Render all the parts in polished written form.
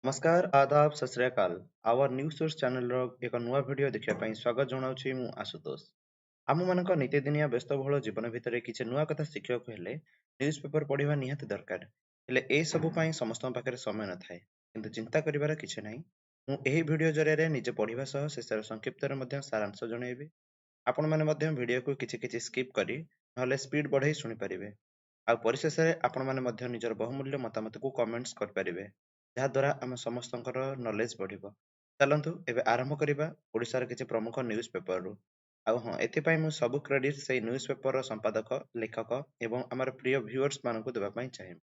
ନମସ୍କାର, ଆଦାବ, ସତ Shri ଅକାଲ। Hour news source ଚ୍ୟାନେଲର ଏକ ନୂଆ ଭିଡ଼ିଓ ଦେଖିବା ପାଇଁ ସ୍ୱାଗତ ଜଣାଉଛି ମୁଁ ଆଶୁତୋଷ। ଆମମାନଙ୍କ ନିତିଦିନିଆ ବ୍ୟସ୍ତବହୁଳ ଜୀବନ ଭିତରେ କିଛି ନୂଆ କଥା ଶିଖିବାକୁ ହେଲେ ନ୍ୟୁଜ୍ ପେପର ପଢ଼ିବା ନିହାତି ଦରକାର। ହେଲେ ଏସବୁ ପାଇଁ ସମସ୍ତଙ୍କ ପାଖରେ ସମୟ ନଥାଏ। କିନ୍ତୁ ଚିନ୍ତା କରିବାର କିଛି ନାହିଁ, ମୁଁ ଏହି ଭିଡ଼ିଓ ଜରିଆରେ ନିଜେ ପଢ଼ିବା ସହ ଶେଷରେ ସଂକ୍ଷିପ୍ତରେ ମଧ୍ୟ ସାରାଂଶ ଜଣାଇବି। ଆପଣମାନେ ମଧ୍ୟ ଭିଡ଼ିଓକୁ କିଛି କିଛି ସ୍କିପ୍ କରି ନହେଲେ ସ୍ପିଡ୍ ବଢ଼ାଇ ଶୁଣିପାରିବେ। ଆଉ ପରିଶେଷରେ ଆପଣମାନେ ମଧ୍ୟ ନିଜର ବହୁମୂଲ୍ୟ ମତାମତକୁ କମେଣ୍ଟସ୍ କରିପାରିବେ, ଯାହାଦ୍ୱାରା ଆମ ସମସ୍ତଙ୍କର ନଲେଜ ବଢ଼ିବ। ଚାଲନ୍ତୁ ଏବେ ଆରମ୍ଭ କରିବା ଓଡ଼ିଶାର କିଛି ପ୍ରମୁଖ ନ୍ୟୁଜ୍ ପେପରରୁ। ଆଉ ହଁ, ଏଥିପାଇଁ ମୁଁ ସବୁ କ୍ରେଡିଟ୍ ସେଇ ନ୍ୟୁଜ୍ ପେପରର ସମ୍ପାଦକ, ଲେଖକ ଏବଂ ଆମର ପ୍ରିୟ ଭିଉଅର୍ସ ମାନଙ୍କୁ ଦେବା ପାଇଁ ଚାହିଁବି।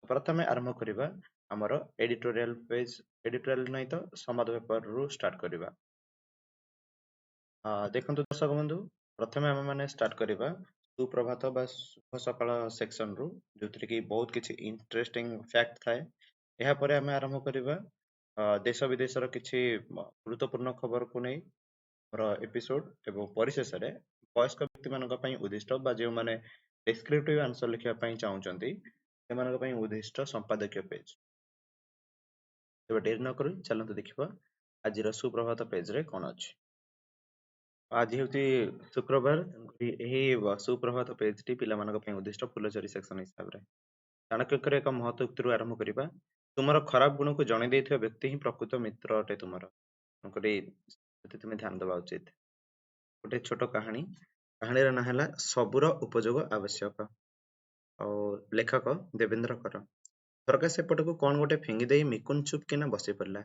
ପ୍ରଥମେ ଆରମ୍ଭ କରିବା ଆମର ଏଡିଟୋରିଆଲ ପେଜ୍, ଏଡିଟୋରିଆଲ ନାହିଁ ତ ସମ୍ବାଦ ପେପରରୁ ଷ୍ଟାର୍ଟ କରିବା। ଦେଖନ୍ତୁ ଦର୍ଶକ ବନ୍ଧୁ, ପ୍ରଥମେ ଆମେମାନେ ଷ୍ଟାର୍ଟ କରିବା ସୁପ୍ରଭାତ ବା ଶୁଭ ସକାଳ ସେକ୍ସନରୁ, ଯେଉଁଥିରେ କି ବହୁତ କିଛି ଇଣ୍ଟରେଷ୍ଟିଂ ଫ୍ୟାକ୍ଟ ଥାଏ। ଏହାପରେ ଆମେ ଆରମ୍ଭ କରିବା ଦେଶ ବିଦେଶର କିଛି ଗୁରୁତ୍ୱପୂର୍ଣ୍ଣ ଖବରକୁ ନେଇ ଆମର ଏପିସୋଡ, ଏବଂ ପରିଶେଷରେ ବୟସ୍କ ବ୍ୟକ୍ତିମାନଙ୍କ ପାଇଁ ଉଦ୍ଦିଷ୍ଟ ବା ଯେଉଁମାନେ ଡେସ୍କ୍ରିପ୍ଟିଭ ଆନ୍ସର ଲେଖିବା ପାଇଁ ଚାହୁଁଛନ୍ତି ସେମାନଙ୍କ ପାଇଁ ଉଦ୍ଦିଷ୍ଟ ସମ୍ପାଦକୀୟ ପେଜ୍। ତେବେ ଡେରି ନ କରି ଚାଲନ୍ତୁ ଦେଖିବା ଆଜିର ସୁପ୍ରଭାତ ପେଜ୍ରେ କ'ଣ ଅଛି। ଆଜି ହେଉଛି ଶୁକ୍ରବାର, ତେଣୁକରି ଏହି ସୁପ୍ରଭାତ ପେଜ୍ଟି ପିଲାମାନଙ୍କ ପାଇଁ ଉଦ୍ଦିଷ୍ଟ ଫୁଲଝରି ସେକ୍ସନ ହିସାବରେ। ଚାଣକ୍ୟଙ୍କର ଏକ ମହତ ଉକ୍ତିରୁ ଆରମ୍ଭ କରିବା। ତୁମର ଖରାପ ଗୁଣକୁ ଜଣେଇ ଦେଇଥିବା ବ୍ୟକ୍ତି ହିଁ ପ୍ରକୃତ ମିତ୍ର ଅଟେ ତୁମର, ତେଣୁକରି ସେଥି ତୁମେ ଧ୍ୟାନ ଦେବା ଉଚିତ। ଗୋଟେ ଛୋଟ କାହାଣୀ, କାହାଣୀର ନାଁ ହେଲା ସବୁର ଉପଯୋଗ ଆବଶ୍ୟକ, ଆଉ ଲେଖକ ଦେବେନ୍ଦ୍ର କର। ଝରକା ସେପଟକୁ କ'ଣ ଗୋଟେ ଫିଙ୍ଗି ଦେଇ ମିକୁନ ଚୁପ୍ କିନା ବସି ପଡ଼ିଲା।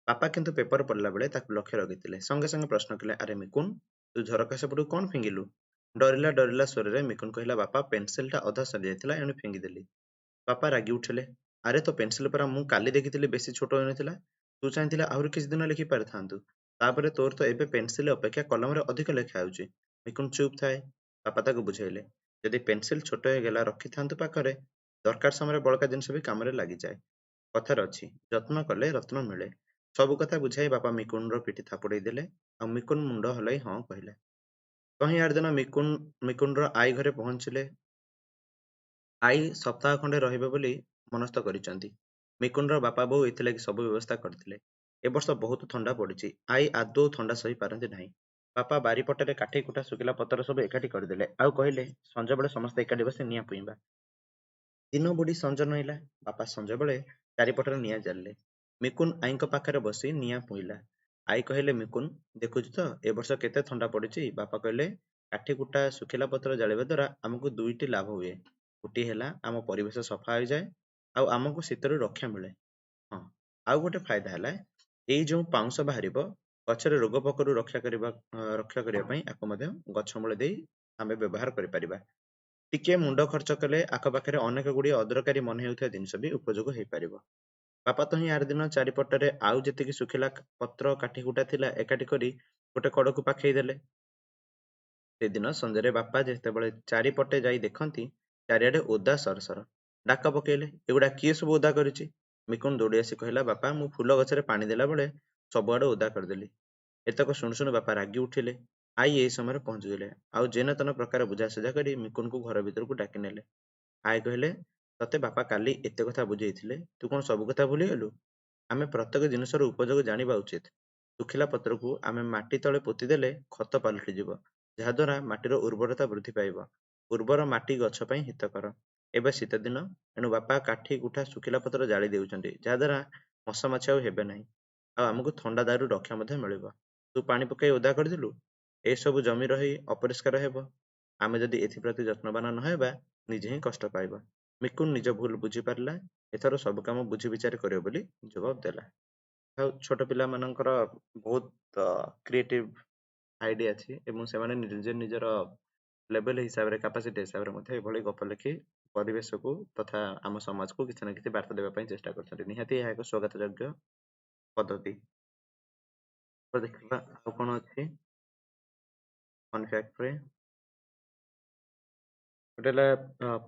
ବାପା କିନ୍ତୁ ପେପର ପଢ଼ିଲା ବେଳେ ତାକୁ ଲକ୍ଷ୍ୟ ରଖିଥିଲେ। ସଙ୍ଗେ ସଙ୍ଗେ ପ୍ରଶ୍ନ କଲେ, ଆରେ ମିକୁନ, ତୁ ଝରକା ସେପଟକୁ କ'ଣ ଫିଙ୍ଗିଲୁ? ଡରିଲା ଡରିଲା ସ୍ୱରରେ ମିକୁନ କହିଲା, ବାପା ପେନସିଲଟା ଅଧା ସରିଯାଇଥିଲା, ଏଣୁ ଫିଙ୍ଗିଦେଲି। ବାପା ରାଗି ଉଠିଲେ, ଆରେ ତୋ ପେନସିଲ ପରା ମୁଁ କାଲି ଦେଖିଥିଲି ବେଶୀ ଛୋଟ ହୋଇନଥିଲା, ତୁ ଚାହିଁଥିଲେ ଆହୁରି କିଛି ଦିନ ଲେଖି ପାରିଥାନ୍ତୁ। ତାପରେ ତୋର ତ ଏବେ ପେନସିଲ ଅପେକ୍ଷା କଲମରେ ଅଧିକ ଲେଖା ହେଉଛି। ମିକୁନ ଚୁପ୍ ଥାଏ। ବାପା ତାକୁ ବୁଝେଇଲେ, ଯଦି ପେନସିଲ ଛୋଟ ହେଇଗଲା ରଖିଥାନ୍ତୁ ପାଖରେ, ଦରକାର ସମୟରେ ବଳକା ଜିନିଷ ବି କାମରେ ଲାଗିଯାଏ। କଥାରେ ଅଛି, ଯତ୍ନ କଲେ ରତ୍ନ ମିଳେ। ସବୁ କଥା ବୁଝାଇ ବାପା ମିକୁନର ପିଠି ଥାପୁଡ଼େଇ ଦେଲେ, ଆଉ ମିକୁନ ମୁଣ୍ଡ ହଲାଇ ହଁ କହିଲା। ତହିଁ ଆର ଦିନ ମିକୁନର ଆଈ ଘରେ ପହଞ୍ଚିଲେ। ଆଈ ସପ୍ତାହ ଖଣ୍ଡେ ରହିବେ ବୋଲି ମନସ୍ଥ କରିଛନ୍ତି। ମିକୁନର ବାପା ବୋଉ ଏଥିଲାଗି ସବୁ ବ୍ୟବସ୍ଥା କରିଥିଲେ। ଏ ବର୍ଷ ବହୁତ ଥଣ୍ଡା ପଡ଼ିଛି। ଆଈ ଆଦୌ ଥଣ୍ଡା ସହି ପାରନ୍ତି ନାହିଁ। ବାପା ବାରିପଟରେ କାଠି କୁଟା ଶୁଖିଲା ପତର ସବୁ ଏକାଠି କରିଦେଲେ, ଆଉ କହିଲେ ସଞ୍ଜବେଳେ ସମସ୍ତେ ଏକାଠି ବସି ନିଆଁ ପୁଇଁବା। ଦିନ ବୁଡ଼ି ସଞ୍ଜ ନଇଁଲା। ବାପା ସଞ୍ଜବେଳେ ଚାରିପଟରେ ନିଆଁ ଜାଳିଲେ। ମିକୁନ ଆଈଙ୍କ ପାଖରେ ବସି ନିଆଁ ପୁଇଁଲା। ଆଈ କହିଲେ, ମିକୁନ ଦେଖୁଛୁ ତ ଏ ବର୍ଷ କେତେ ଥଣ୍ଡା ପଡ଼ିଛି। ବାପା କହିଲେ, କାଠି କୁଟା ଶୁଖିଲା ପତ୍ର ଜାଳିବା ଦ୍ୱାରା ଆମକୁ ଦୁଇଟି ଲାଭ ହୁଏ। ଗୋଟିଏ ହେଲା ଆମ ପରିବେଶ ସଫା ହୋଇଯାଏ, ଆଉ ଆମକୁ ଶୀତରୁ ରକ୍ଷା ମିଳେ। ହଁ, ଆଉ ଗୋଟେ ଫାଇଦା ହେଲା ଏଇ ଯେଉଁ ପାଉଁଶ ବାହାରିବ ଗଛରେ ରୋଗ ପୋକରୁ ରକ୍ଷା କରିବା ପାଇଁ ଆକୁ ମଧ୍ୟ ଗଛ ମୂଳେ ଦେଇ ଆମେ ବ୍ୟବହାର କରିପାରିବା। ଟିକିଏ ମୁଣ୍ଡ ଖର୍ଚ୍ଚ କଲେ ଆଖପାଖରେ ଅନେକ ଗୁଡ଼ିଏ ଅଦରକାରୀ ମନେ ହେଉଥିବା ଜିନିଷ ବି ଉପଯୋଗ ହେଇପାରିବ। ବାପା ତ ହିଁ ଆର ଦିନ ଚାରିପଟରେ ଆଉ ଯେତିକି ଶୁଖିଲା ପତ୍ର କାଠି କୁଟା ଥିଲା ଏକାଠି କରି ଗୋଟେ କଡ଼କୁ ପାଖେଇ ଦେଲେ। ସେଦିନ ସଞ୍ଜରେ ବାପା ଯେତେବେଳେ ଚାରିପଟେ ଯାଇ ଦେଖନ୍ତି ଚାରିଆଡେ ଓଦା ସରସର। ଡାକ ପକେଇଲେ, ଏଗୁଡ଼ା କିଏ ସବୁ ଓଦା କରିଛି? ମିକୁନ ଦୌଡ଼ି ଆସି କହିଲା, ବାପା ମୁଁ ଫୁଲ ଗଛରେ ପାଣି ଦେଲା ବେଳେ ସବୁଆଡେ ଓଦା କରିଦେଲି। ଏତକ ଶୁଣୁ ଶୁଣୁ ବାପା ରାଗି ଉଠିଲେ। ଆଈ ଏହି ସମୟରେ ପହଞ୍ଚିଗଲେ, ଆଉ ଯେନତେନ ପ୍ରକାର ବୁଝାସୁଝା କରି ମିକୁନକୁ ଘର ଭିତରକୁ ଡାକି ନେଲେ। ଆଈ କହିଲେ, ତତେ ବାପା କାଲି ଏତେ କଥା ବୁଝେଇଥିଲେ, ତୁ କ'ଣ ସବୁ କଥା ଭୁଲିଗଲୁ? ଆମେ ପ୍ରତ୍ୟେକ ଜିନିଷର ଉପଯୋଗ ଜାଣିବା ଉଚିତ। ଶୁଖିଲା ପତ୍ରକୁ ଆମେ ମାଟି ତଳେ ପୋତିଦେଲେ ଖତ ପାଲଟିଯିବ, ଯାହାଦ୍ୱାରା ମାଟିର ଉର୍ବରତା ବୃଦ୍ଧି ପାଇବ। ଉର୍ବର ମାଟି ଗଛ ପାଇଁ ହିତକର। ଏବେ ଶୀତଦିନ, ଏଣୁ ବାପା କାଠି କୁଠା ଶୁଖିଲା ପତ୍ର ଜାଳି ଦେଉଛନ୍ତି, ଯାହାଦ୍ୱାରା ମଶା ମାଛି ଆଉ ହେବେ ନାହିଁ, ଆଉ ଆମକୁ ଥଣ୍ଡା ଦାଉରୁ ରକ୍ଷା ମଧ୍ୟ ମିଳିବ। ତୁ ପାଣି ପକାଇ ଓଦା କରିଦେଲୁ, ଏସବୁ ଜମି ରହି ଅପରିଷ୍କାର ହେବ। ଆମେ ଯଦି ଏଥିପ୍ରତି ଯତ୍ନବାନ ନ ହେବା ନିଜେ ହିଁ କଷ୍ଟ ପାଇବା। ମିକୁନ ନିଜ ଭୁଲ ବୁଝିପାରିଲା। ଏଥର ସବୁ କାମ ବୁଝି ବିଚାରି କରିବ ବୋଲି ଜବାବ ଦେଲା। ଆଉ ଛୋଟ ପିଲାମାନଙ୍କର ବହୁତ କ୍ରିଏଟିଭ ଆଇଡିଆ ଅଛି, ଏବଂ ସେମାନେ ନିଜ ନିଜର ଲେଭେଲ ହିସାବରେ, କାପାସିଟି ହିସାବରେ ମଧ୍ୟ ଏଭଳି ଗପ ଲେଖି ପରିବେଶକୁ ତଥା ଆମ ସମାଜକୁ କିଛି ନା କିଛି ବାର୍ତ୍ତା ଦେବା ପାଇଁ ଚେଷ୍ଟା କରିଛନ୍ତି। ନିହାତି ଏହା ଏକ ସ୍ୱାଗତଯୋଗ୍ୟ ପଦ୍ଧତି। ଦେଖିବା ଆଉ କ'ଣ ଅଛି ଫନ୍ ଫ୍ୟାକ୍ଟରେ। ଗୋଟେ ହେଲା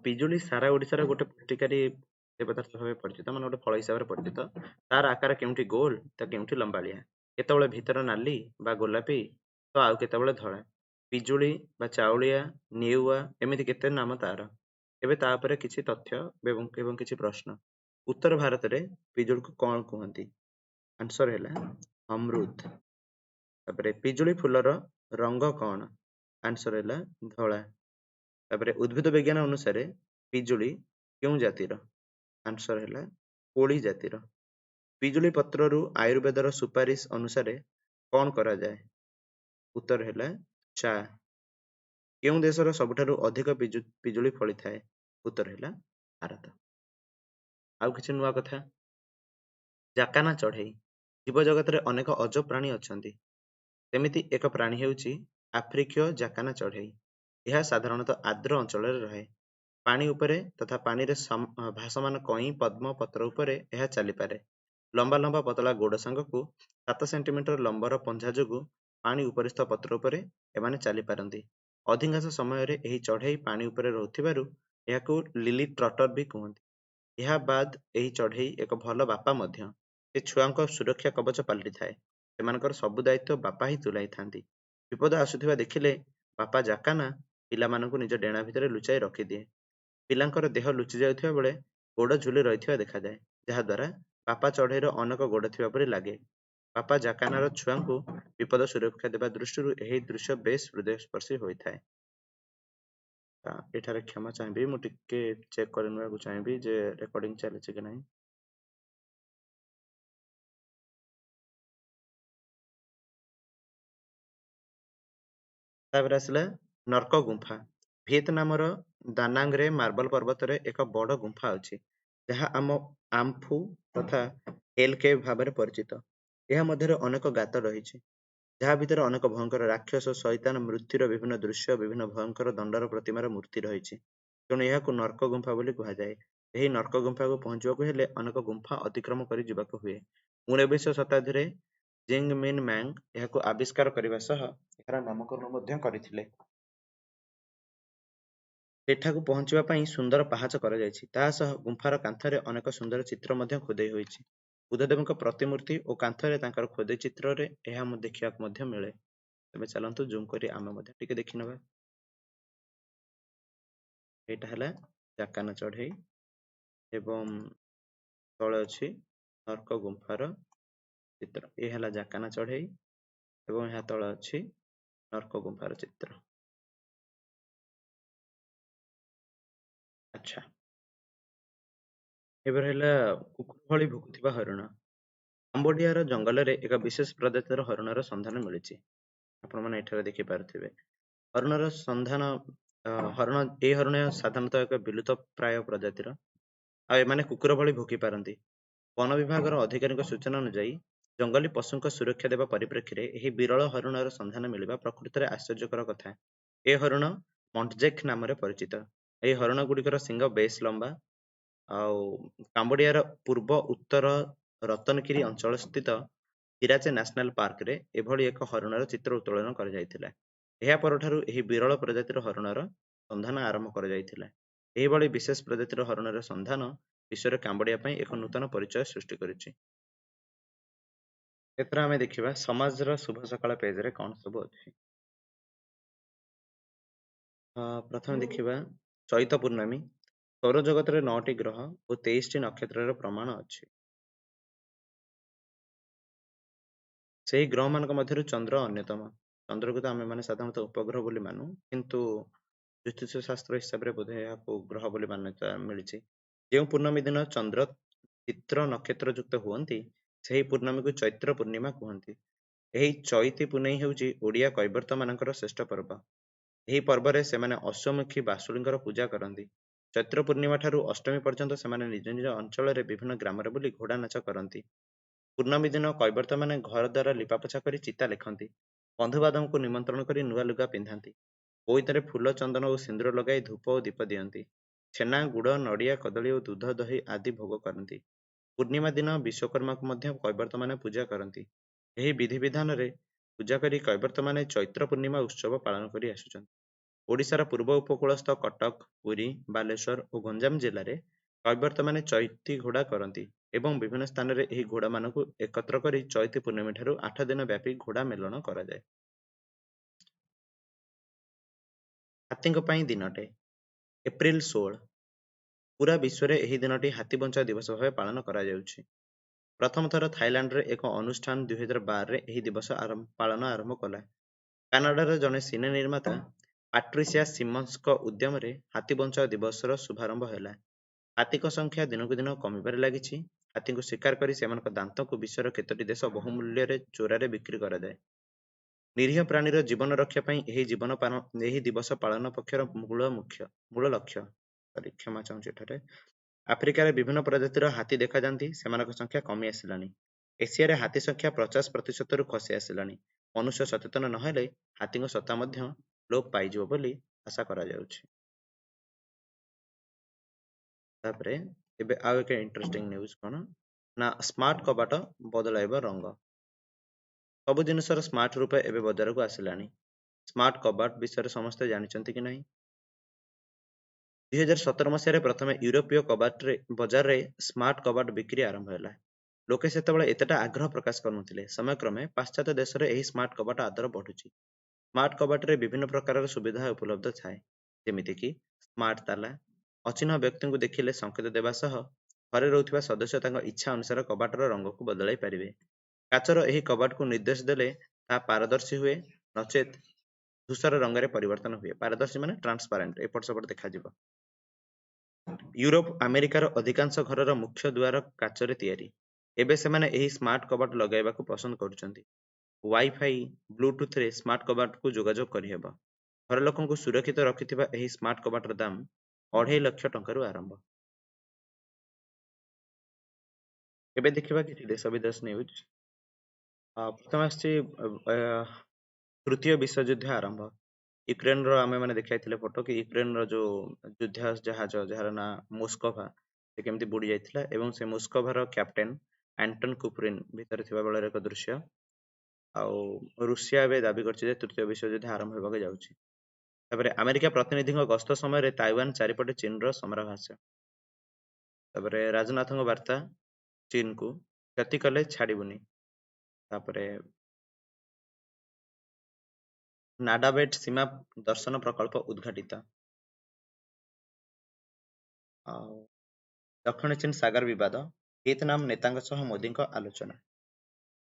ପିଜୁଳି ସାରା ଓଡ଼ିଶାର ଗୋଟେ ପୁଷ୍ଟିକାରୀ ପଦାର୍ଥ ଭାବେ ପରିଚିତ, ମାନେ ଗୋଟେ ଫଳ ହିସାବରେ ପରିଚିତ। ତାର ଆକାର କେଉଁଠି ଗୋଲ ତ କେଉଁଠି ଲମ୍ବାଳିଆ, କେତେବେଳେ ଭିତର ନାଲି ବା ଗୋଲାପୀ ତ ଆଉ କେତେବେଳେ ଧଳା। ପିଜୁଳି ବା ଚାଉଳିଆ, ନେଉଆ ଏମିତି କେତେ ନାମ ତାର। ଏବେ ତା ଉପରେ କିଛି ତଥ୍ୟ ଏବଂ କିଛି ପ୍ରଶ୍ନ। ଉତ୍ତର ଭାରତରେ ପିଜୁଳିକୁ କ'ଣ କୁହନ୍ତି? ଆନ୍ସର ହେଲା ଅମୃତ। ତାପରେ ପିଜୁଳି ଫୁଲର ରଙ୍ଗ କଣ? ଆନ୍ସର ହେଲା ଧଳା। ତାପରେ ଉଦ୍ଭିଦ ବିଜ୍ଞାନ ଅନୁସାରେ ପିଜୁଳି କେଉଁ ଜାତିର? ଆନ୍ସର ହେଲା କୋଳି ଜାତିର। ପିଜୁଳି ପତ୍ରରୁ ଆୟୁର୍ବେଦର ସୁପାରିଶ ଅନୁସାରେ କଣ କରାଯାଏ? ଉତ୍ତର ହେଲା ଚା। କେଉଁ ଦେଶର ସବୁଠାରୁ ଅଧିକ ପିଜୁଳି ଫଳିଥାଏ? ଉତ୍ତର ହେଲା ଭାରତ। ଆଉ କିଛି ନୂଆ କଥା, ଜାକାନା ଚଢ଼େଇ। ଜୀବଜଗତରେ ଅନେକ ଅଜବ ପ୍ରାଣୀ ଅଛନ୍ତି। ସେମିତି ଏକ ପ୍ରାଣୀ ହେଉଛି ଆଫ୍ରିକୀୟ ଜାକାନା ଚଢ଼େଇ। ଏହା ସାଧାରଣତଃ ଆର୍ଦ୍ର ଅଞ୍ଚଳରେ ରହେ। ପାଣି ଉପରେ ତଥା ପାଣିରେ ଭାସମାନ କଇଁ, ପଦ୍ମ ପତ୍ର ଉପରେ ଏହା ଚାଲିପାରେ। ଲମ୍ବା ଲମ୍ବା ପତଳା ଗୋଡ଼ ସାଙ୍ଗକୁ 7 ସେଣ୍ଟିମିଟର ଲମ୍ବର ପଞ୍ଝା ଯୋଗୁଁ ପାଣି ଉପରିସ୍ଥ ପତ୍ର ଉପରେ ଏମାନେ ଚାଲିପାରନ୍ତି। ଅଧିକାଂଶ ସମୟରେ ଏହି ଚଢ଼େଇ ପାଣି ଉପରେ ରହୁଥିବାରୁ ଏହାକୁ ଲିଲି ଟ୍ରଟର ବି କୁହନ୍ତି। ଏହା ବାଦ ଏହି ଚଢ଼େଇ ଏକ ଭଲ ବାପା ମଧ୍ୟ। ସେ ଛୁଆଙ୍କ ସୁରକ୍ଷା କବଚ ପାଲଟିଥାଏ। ସେମାନଙ୍କର ସବୁ ଦାୟିତ୍ୱ ବାପା ହିଁ ତୁଲାଇଥାନ୍ତି। ବିପଦ ଆସୁଥିବା ଦେଖିଲେ ବାପା ଜାକାନା ପିଲାମାନଙ୍କୁ ନିଜ ଡେଣା ଭିତରେ ଲୁଚାଇ ରଖିଦିଏ। ପିଲାଙ୍କର ଦେହ ଲୁଚି ଯାଉଥିବା ବେଳେ ଗୋଡ଼ ଝୁଲି ରହିଥିବା ଦେଖାଯାଏ, ଯାହାଦ୍ୱାରା ବାପା ଚଢ଼େଇର ଅନେକ ଗୋଡ଼ ଥିବା ପରି ଲାଗେ। ବାପା ଜାକାନାର ଛୁଆଙ୍କୁ ବିପଦ ସୁରକ୍ଷା ଦେବା ଦୃଷ୍ଟିରୁ ଏହି ଦୃଶ୍ୟ ବେଶ ହୃଦୟସ୍ପର୍ଶୀ ହୋଇଥାଏ। ଏଠାରେ କ୍ଷମା ଚାହିଁବି, ମୁଁ ଟିକେ ଚେକ୍ କରିନେବାକୁ ଚାହିଁବି ଯେ ରେକର୍ଡିଂ ଚାଲିଛି କି ନାହିଁ। ତାପରେ ଆସିଲା ନର୍କ ଗୁମ୍ଫା। ଭିଏତନାମର ଦାନାଙ୍ଗରେ ମାର୍ବଲ ପର୍ବତରେ ଏକ ବଡ଼ ଗୁମ୍ଫା ଅଛି, ଯାହା ଆମ ଆମ୍ଫୁ ତଥା ହେଲ୍ କେଭ୍ ଭାବରେ ପରିଚିତ। ଏହା ମଧ୍ୟରେ ଅନେକ ଗାତ ରହିଛି, ଯାହା ଭିତରେ ଅନେକ ଭୟଙ୍କର ରାକ୍ଷସ, ଶୈତାନ, ମୃତ୍ୟୁର ବିଭିନ୍ନ ଦୃଶ୍ୟ, ବିଭିନ୍ନ ଭୟଙ୍କର ଦଣ୍ଡର ପ୍ରତିମାର ମୂର୍ତ୍ତି ରହିଛି। ତେଣୁ ଏହାକୁ ନର୍କ ଗୁମ୍ଫା ବୋଲି କୁହାଯାଏ। ଏହି ନର୍କ ଗୁମ୍ଫାକୁ ପହଞ୍ଚିବାକୁ ହେଲେ ଅନେକ ଗୁମ୍ଫା ଅତିକ୍ରମ କରି ଯିବାକୁ ହୁଏ। 19ବିଂଶ ଶତାବ୍ଦୀରେ ଜିଙ୍ଗ ମିନ୍ ମ୍ୟାଙ୍ଗ ଏହାକୁ ଆବିଷ୍କାର କରିବା ସହ ଏହାର ନାମକରଣ ମଧ୍ୟ କରିଥିଲେ। ସେଠାକୁ ପହଞ୍ଚିବା ପାଇଁ ସୁନ୍ଦର ପାହାଚ କରାଯାଇଛି। ତାହା ସହ ଗୁମ୍ଫାର କାନ୍ଥରେ ଅନେକ ସୁନ୍ଦର ଚିତ୍ର ମଧ୍ୟ ଖୋଦେଇ ହୋଇଛି। ବୁଦ୍ଧଦେବଙ୍କ ପ୍ରତିମୂର୍ତ୍ତି ଓ କାନ୍ଥରେ ତାଙ୍କର ଖୋଦେଇ ଚିତ୍ରରେ ଏହା ଦେଖିବାକୁ ମଧ୍ୟ ମିଳେ। ତେବେ ଚାଲନ୍ତୁ ଜୁମ୍ କରି ଆମେ ମଧ୍ୟ ଟିକେ ଦେଖିନେବା। ଏଇଟା ହେଲା ଜାକାନା ଚଢ଼େଇ ଏବଂ ତଳେ ଅଛି ନର୍କ ଗୁମ୍ଫାର ଚିତ୍ର। ଏ ହେଲା ଜାକାନା ଚଢ଼େଇ ଏବଂ ଏହା ତଳେ ଅଛି ନର୍କ ଗୁମ୍ଫାର ଚିତ୍ର। ଆଚ୍ଛା, ଏବେ ରହିଲା କୁକୁର ଭଳି ଭୁକୁଥିବା ହରିଣ। କାମ୍ବୋଡିଆର ଜଙ୍ଗଲରେ ଏକ ବିଶେଷ ପ୍ରଜାତିର ହରିଣର ସନ୍ଧାନ ମିଳିଛି। ଆପଣମାନେ ଏଠାରେ ଦେଖିପାରୁଥିବେ ହରିଣର ସନ୍ଧାନ। ହରିଣ, ଏହି ହରିଣ ସାଧାରଣତଃ ଏକ ବିଲୁପ୍ତ ପ୍ରାୟ ପ୍ରଜାତିର, ଆଉ ଏମାନେ କୁକୁର ଭଳି ଭୁକି ପାରନ୍ତି। ବନ ବିଭାଗର ଅଧିକାରୀଙ୍କ ସୂଚନା ଅନୁଯାୟୀ ଜଙ୍ଗଲୀ ପଶୁଙ୍କ ସୁରକ୍ଷା ଦେବା ପରିପ୍ରେକ୍ଷୀରେ ଏହି ବିରଳ ହରିଣର ସନ୍ଧାନ ମିଳିବା ପ୍ରକୃତରେ ଆଶ୍ଚର୍ଯ୍ୟକର କଥା। ଏ ହରିଣ ମଣ୍ଟଜେକ୍ ନାମରେ ପରିଚିତ। ଏହି ହରିଣ ଗୁଡ଼ିକର ଶିଙ୍ଗ ବେଶ ଲମ୍ବା। ଆଉ କାମ୍ବୋଡିଆର ପୂର୍ବ ଉତ୍ତର ରତନଗିରି ଅଞ୍ଚଳ ସ୍ଥିତ କିରାଚେ ନ୍ୟାସନାଲ ପାର୍କରେ ଏଭଳି ଏକ ହରିଣର ଚିତ୍ର ଉତ୍ତୋଳନ କରାଯାଇଥିଲା। ଏହା ପରଠାରୁ ଏହି ବିରଳ ପ୍ରଜାତିର ହରିଣର ସନ୍ଧାନ ଆରମ୍ଭ କରାଯାଇଥିଲା। ଏହିଭଳି ବିଶେଷ ପ୍ରଜାତିର ହରିଣର ସନ୍ଧାନ ବିଶ୍ୱରେ କାମ୍ବୋଡିଆ ପାଇଁ ଏକ ନୂତନ ପରିଚୟ ସୃଷ୍ଟି କରିଛି। ଏଥର ଆମେ ଦେଖିବା ସମାଜର ଶୁଭ ସକାଳ ପେଜରେ କଣ ସବୁ ଅଛି। ପ୍ରଥମେ ଦେଖିବା ଚୈତ ପୂର୍ଣ୍ଣମୀ। ସୌରଜଗତରେ 9ଟି ଗ୍ରହ ଓ 23ଟି ନକ୍ଷତ୍ରର ପ୍ରମାଣ ଅଛି। ସେହି ଗ୍ରହମାନଙ୍କ ମଧ୍ୟରୁ ଚନ୍ଦ୍ର ଅନ୍ୟତମ। ଚନ୍ଦ୍ରକୁ ତ ଆମେମାନେ ସାଧାରଣତଃ ଉପଗ୍ରହ ବୋଲି ମାନୁ, କିନ୍ତୁ ଜ୍ୟୋତିଷ ଶାସ୍ତ୍ର ହିସାବରେ ବୋଧେ ଏହାକୁ ଗ୍ରହ ବୋଲି ମାନ୍ୟତା ମିଳିଛି। ଯେଉଁ ପୂର୍ଣ୍ଣମୀ ଦିନ ଚନ୍ଦ୍ର ଚିତ୍ର ନକ୍ଷତ୍ର ଯୁକ୍ତ ହୁଅନ୍ତି, ସେହି ପୂର୍ଣ୍ଣମୀକୁ ଚୈତ୍ର ପୂର୍ଣ୍ଣିମା କୁହନ୍ତି। ଏହି ଚୈତି ପୁନେଇ ହେଉଛି ଓଡ଼ିଆ କୈବର୍ତ୍ତମାନଙ୍କର ଶ୍ରେଷ୍ଠ ପର୍ବ। ଏହି ପର୍ବରେ ସେମାନେ ଅଶ୍ୱମୁଖୀ ବାସୁଳୀଙ୍କର ପୂଜା କରନ୍ତି। ଚୈତ୍ର ପୂର୍ଣ୍ଣିମା ଠାରୁ ଅଷ୍ଟମୀ ପର୍ଯ୍ୟନ୍ତ ସେମାନେ ନିଜ ନିଜ ଅଞ୍ଚଳରେ ବିଭିନ୍ନ ଗ୍ରାମରେ ବୁଲି ଘୋଡ଼ା ନାଚ କରନ୍ତି। ପୂର୍ଣ୍ଣମୀ ଦିନ କୈବର୍ତ୍ତମାନେ ଘର ଦ୍ୱାରା ଲିପାପୋଛା କରି ଚିତା ଲେଖନ୍ତି। ବନ୍ଧୁବାନ୍ଧବଙ୍କୁ ନିମନ୍ତ୍ରଣ କରି ନୂଆ ଲୁଗା ପିନ୍ଧାନ୍ତି। ବୋଇତରେ ଫୁଲ, ଚନ୍ଦନ ଓ ସିନ୍ଦୁର ଲଗାଇ ଧୂପ ଓ ଦୀପ ଦିଅନ୍ତି। ଛେନା, ଗୁଡ଼, ନଡ଼ିଆ, କଦଳୀ ଓ ଦୁଧ, ଦହି ଆଦି ଭୋଗ କରନ୍ତି। ପୂର୍ଣ୍ଣିମା ଦିନ ବିଶ୍ୱକର୍ମାକୁ ମଧ୍ୟ କୈବର୍ତ୍ତମାନେ ପୂଜା କରନ୍ତି। ଏହି ବିଧିବିଧାନରେ ପୂଜା କରି କୈବର୍ତ୍ତମାନେ ଚୈତ୍ର ପୂର୍ଣ୍ଣିମା ଉତ୍ସବ ପାଳନ କରି ଆସୁଛନ୍ତି। ଓଡ଼ିଶାର ପୂର୍ବ ଉପକୂଳସ୍ଥ କଟକ, ପୁରୀ, ବାଲେଶ୍ୱର ଓ ଗଞ୍ଜାମ ଜିଲ୍ଲାରେ କୈବର୍ତ୍ତମାନେ ଚୈତି ଘୋଡ଼ା କରନ୍ତି ଏବଂ ବିଭିନ୍ନ ସ୍ଥାନରେ ଏହି ଘୋଡ଼ାମାନଙ୍କୁ ଏକତ୍ର କରି ଚୈତି ପୂର୍ଣ୍ଣିମା ଠାରୁ 8 ଦିନ ବ୍ୟାପୀ ଘୋଡ଼ା ମେଲଣ କରାଯାଏ। ହାତୀଙ୍କ ପାଇଁ ଦିନଟେ ଏପ୍ରିଲ 16। ପୁରା ବିଶ୍ୱରେ ଏହି ଦିନଟି ହାତୀ ବଞ୍ଚାଅ ଦିବସ ଭାବେ ପାଳନ କରାଯାଉଛି। ପ୍ରଥମ ଥର ଥାଇଲାଣ୍ଡରେ ଏକ ଅନୁଷ୍ଠାନ 2012ରେ ଏହି ଦିବସ ପାଳନ ଆରମ୍ଭ କଲା। କାନାଡାର ଜଣେ ସିନେ ନିର୍ମାତା ପାଟ୍ରିସିଆ ସିମନ୍ସଙ୍କ ଉଦ୍ୟମରେ ହାତୀ ବଞ୍ଚାଅ ଦିବସର ଶୁଭାରମ୍ଭ ହେଲା। ହାତୀଙ୍କ ସଂଖ୍ୟା ଦିନକୁ ଦିନ କମିବାରେ ଲାଗିଛି। ହାତୀଙ୍କୁ ଶିକାର କରି ସେମାନଙ୍କ ଦାନ୍ତକୁ ବିଶ୍ୱର କେତୋଟି ଦେଶ ବହୁମୂଲ୍ୟରେ ଚୋରାରେ ବିକ୍ରି କରାଯାଏ। ନିରୀହ ପ୍ରାଣୀର ଜୀବନ ରକ୍ଷା ପାଇଁ ଏହି ଦିବସ ପାଳନ ପକ୍ଷର ମୂଳ ଲକ୍ଷ୍ୟ। ସରି, କ୍ଷମା ଚାହୁଁଛି ଏଠାରେ। ଆଫ୍ରିକାରେ ବିଭିନ୍ନ ପ୍ରଜାତିର ହାତୀ ଦେଖାଯାଆନ୍ତି, ସେମାନଙ୍କ ସଂଖ୍ୟା କମି ଆସିଲାଣି। ଏସିଆରେ ହାତୀ ସଂଖ୍ୟା 50%ରୁ ଖସି ଆସିଲାଣି। ମନୁଷ୍ୟ ସଚେତନ ନହେଲେ ହାତୀଙ୍କ ସତ୍ତା ମଧ୍ୟ ଲୋପ ପାଇଯିବ ବୋଲି ଆଶା କରାଯାଉଛି। ତାପରେ ଏବେ ଆଉ ଏକ ଇଣ୍ଟରେଷ୍ଟିଂ ନ୍ୟୁଜ କଣ ନା ସ୍ମାର୍ଟ କବାଟ ବଦଳାଇବ ରଙ୍ଗ। ସବୁ ଜିନିଷର ସ୍ମାର୍ଟ ରୂପେ ଏବେ ବଜାରକୁ ଆସିଲାଣି। ସ୍ମାର୍ଟ କବାଟ ବିଷୟରେ ସମସ୍ତେ ଜାଣିଛନ୍ତି କି ନାହିଁ? 2017 ମସିହାରେ ପ୍ରଥମେ ୟୁରୋପୀୟ ବଜାରରେ ସ୍ମାର୍ଟ କବାଟ ବିକ୍ରି ଆରମ୍ଭ ହେଲା। ଲୋକେ ସେତେବେଳେ ଏତେଟା ଆଗ୍ରହ ପ୍ରକାଶ କରୁନଥିଲେ। ସମୟକ୍ରମେ ପାଶ୍ଚାତ୍ୟ ଦେଶରେ ଏହି ସ୍ମାର୍ଟ କବାଟ ଆଦର ବଢୁଛି। ସ୍ମାର୍ଟ କବାଟରେ ବିଭିନ୍ନ ପ୍ରକାରର ସୁବିଧା ଉପଲବ୍ଧ ଥାଏ, ଯେମିତିକି ସ୍ମାର୍ଟ ତାଲା, ଅଚିହ୍ନା ବ୍ୟକ୍ତିଙ୍କୁ ଦେଖିଲେ ସଂକେତ ଦେବା ସହ ଘରେ ରହୁଥିବା ସଦସ୍ୟ ତାଙ୍କ ଇଚ୍ଛା ଅନୁସାରେ କବାଟର ରଙ୍ଗକୁ ବଦଳାଇ ପାରିବେ। କାଚର ଏହି କବାଟକୁ ନିର୍ଦ୍ଦେଶ ଦେଲେ ତାହା ପାରଦର୍ଶୀ ହୁଏ, ନଚେତ୍ ଧୂସର ରଙ୍ଗରେ ପରିବର୍ତ୍ତନ ହୁଏ। ପାରଦର୍ଶୀ ମାନେ ଟ୍ରାନ୍ସପାରେଣ୍ଟ, ଏପଟ ସେପଟ ଦେଖାଯିବ। ୟୁରୋପ ଆମେରିକାର ଅଧିକାଂଶ ଘରର ମୁଖ୍ୟ ଦୁଆର କାଚରେ ତିଆରି। ଏବେ ସେମାନେ ଏହି ସ୍ମାର୍ଟ କବାଟ ଲଗାଇବାକୁ ପସନ୍ଦ କରୁଛନ୍ତି। ୱାଇଫାଇ, ବ୍ଲୁଟୁଥରେ ସ୍ମାର୍ଟ କବାଟକୁ ଯୋଗାଯୋଗ କରିହେବ। ଘର ଲୋକଙ୍କୁ ସୁରକ୍ଷିତ ରଖିଥିବା ଏହି ସ୍ମାର୍ଟ କବାଟର ଦାମ 2.5 ଲକ୍ଷ ଟଙ୍କାରୁ ଆରମ୍ଭ। ଏବେ ଦେଖିବା କିଛି ଦେଶ ବିଦେଶ ନ୍ୟୁଜ୍। ପ୍ରଥମେ ଆସିଛି ତୃତୀୟ ବିଶ୍ୱଯୁଦ୍ଧ ଆରମ୍ଭ। ୟୁକ୍ରେନର ଆମେ ମାନେ ଦେଖାଇଥିଲେ ଫଟୋ କି ୟୁକ୍ରେନର ଯୋଉ ଯୁଦ୍ଧ ଜାହାଜ ଯାହାର ନାଁ ମୋସ୍କୋଭା, ସେ କେମିତି ବୁଡି ଯାଇଥିଲା ଏବଂ ସେ ମୋସ୍କୋଭାର କ୍ୟାପ୍ଟେନ ଆଣ୍ଟନ କୁପ୍ରିନ ଭିତରେ ଥିବା ବେଳର ଏକ ଦୃଶ୍ୟ। ଆଉ ରୁଷିଆ ଏବେ ଦାବି କରିଛି ଯେ ତୃତୀୟ ବିଶ୍ୱଯୁଦ୍ଧ ଆରମ୍ଭ ହେବାକୁ ଯାଉଛି। ତାପରେ ଆମେରିକା ପ୍ରତିନିଧିଙ୍କ ଗସ୍ତ ସମୟରେ ତାଇୱାନ ଚାରିପଟେ ଚୀନର ସମରାଭାସ। ତାପରେ ରାଜନାଥଙ୍କ ବାର୍ତ୍ତା ଚୀନକୁ, କ୍ଷତି କଲେ ଛାଡ଼ିବୁନି। ତାପରେ ନାଡାବେଟ ସୀମା ଦର୍ଶନ ପ୍ରକଳ୍ପ ଉଦ୍ଘାଟିତ। ଆଉ ଦକ୍ଷିଣ ଚୀନ ସାଗର ବିବାଦ, ଭିଏତନାମ ନେତାଙ୍କ ସହ ମୋଦିଙ୍କ ଆଲୋଚନା।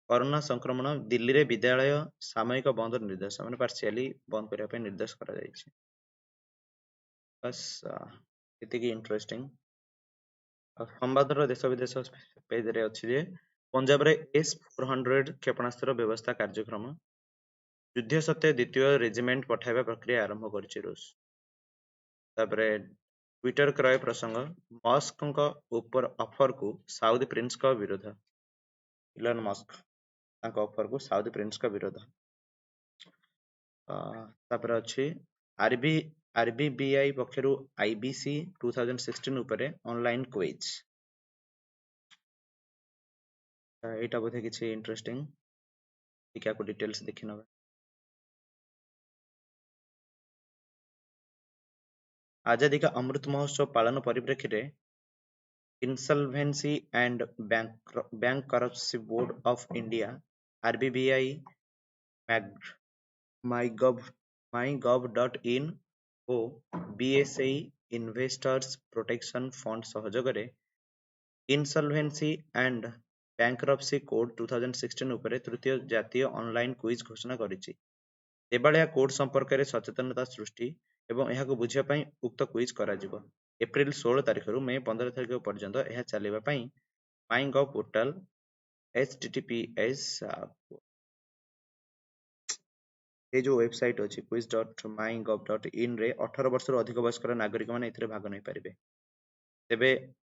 କରୋନା ସଂକ୍ରମଣ, ଦିଲ୍ଲୀରେ ବିଦ୍ୟାଳୟ ସାମୟିକ ବନ୍ଦ ନିର୍ଦ୍ଦେଶ, ମାନେ ପାର୍ସିଆଲି ବନ୍ଦ କରିବା ପାଇଁ ନିର୍ଦ୍ଦେଶ କରାଯାଇଛି। ବାସ୍ ଏତିକି ଇଣ୍ଟରେଷ୍ଟିଂ। ଆଉ ସମ୍ବାଦର ଦେଶ ବିଦେଶ ପେଜରେ ଅଛି ଯେ ପଞ୍ଜାବରେ S-400 କ୍ଷେପଣାସ୍ତ୍ର ବ୍ୟବସ୍ଥା କାର୍ଯ୍ୟକ୍ରମ। ଯୁଦ୍ଧ ସତ୍ତ୍ୱେ ଦ୍ୱିତୀୟ ରେଜିମେଣ୍ଟ ପଠାଇବା ପ୍ରକ୍ରିୟା ଆରମ୍ଭ କରିଛି ରୁଷ। ତାପରେ ଟ୍ୱିଟର କ୍ରୟ ପ୍ରସଙ୍ଗ, ମସ୍କଙ୍କ ଉପର ଅଫରକୁ ସାଉଦି ପ୍ରିନ୍ସଙ୍କ ବିରୋଧ। ଇଲନ ମସ୍କ ତାଙ୍କ ଅଫରକୁ ସାଉଦି ପ୍ରିନ୍ସଙ୍କ ବିରୋଧ। ତାପରେ ଅଛି ଆରବିବିଆଇ ପକ୍ଷରୁ ଆଇବିସି 2016 ଉପରେ ଅନଲାଇନ କୁଇଜ୍। ଏଇଟା ବୋଧେ କିଛି ଇଣ୍ଟରେଷ୍ଟିଂ, ଟିକେ ଆକୁ ଡିଟେଲ୍ସ ଦେଖିନେବା। ଆଜାଦୀ କା ଅମୃତ ମହୋତ୍ସବ ପାଳନ ପରିପ୍ରେକ୍ଷୀରେ insolvency and bankruptcy board of India RBBI mygov.in O BSE investors protection fund ସହଯୋଗରେ ଇନସଲଭେନ୍ସି ଆଣ୍ଡ ବ୍ୟାଙ୍କରପ୍ସି କୋଡ୍ 2016 ଉପରେ ତୃତୀୟ ଜାତୀୟ ଅନଲାଇନ କୁଇଜ୍ ଘୋଷଣା କରିଛି। ଦେବାଳିଆ କୋଡ୍ ସମ୍ପର୍କରେ ସଚେତନତା ସୃଷ୍ଟି ଏବଂ ଏହାକୁ ବୁଝିବା ପାଇଁ ଉକ୍ତ କୁଇଜ୍ କରାଯିବ। ଏପ୍ରିଲ 16 ତାରିଖରୁ ମେ 15 ତାରିଖ ପର୍ଯ୍ୟନ୍ତ ଏହା ଚାଲିବା ପାଇଁ ମାଇଗଭ୍ ପୋର୍ଟାଲ HTTPS ଏ ଯୋଉ ୱେବସାଇଟ୍ ଅଛି quiz.mygov.in ରେ 18 ବର୍ଷରୁ ଅଧିକ ବୟସ୍କର ନାଗରିକମାନେ ଏଥିରେ ଭାଗ ନେଇପାରିବେ। ତେବେ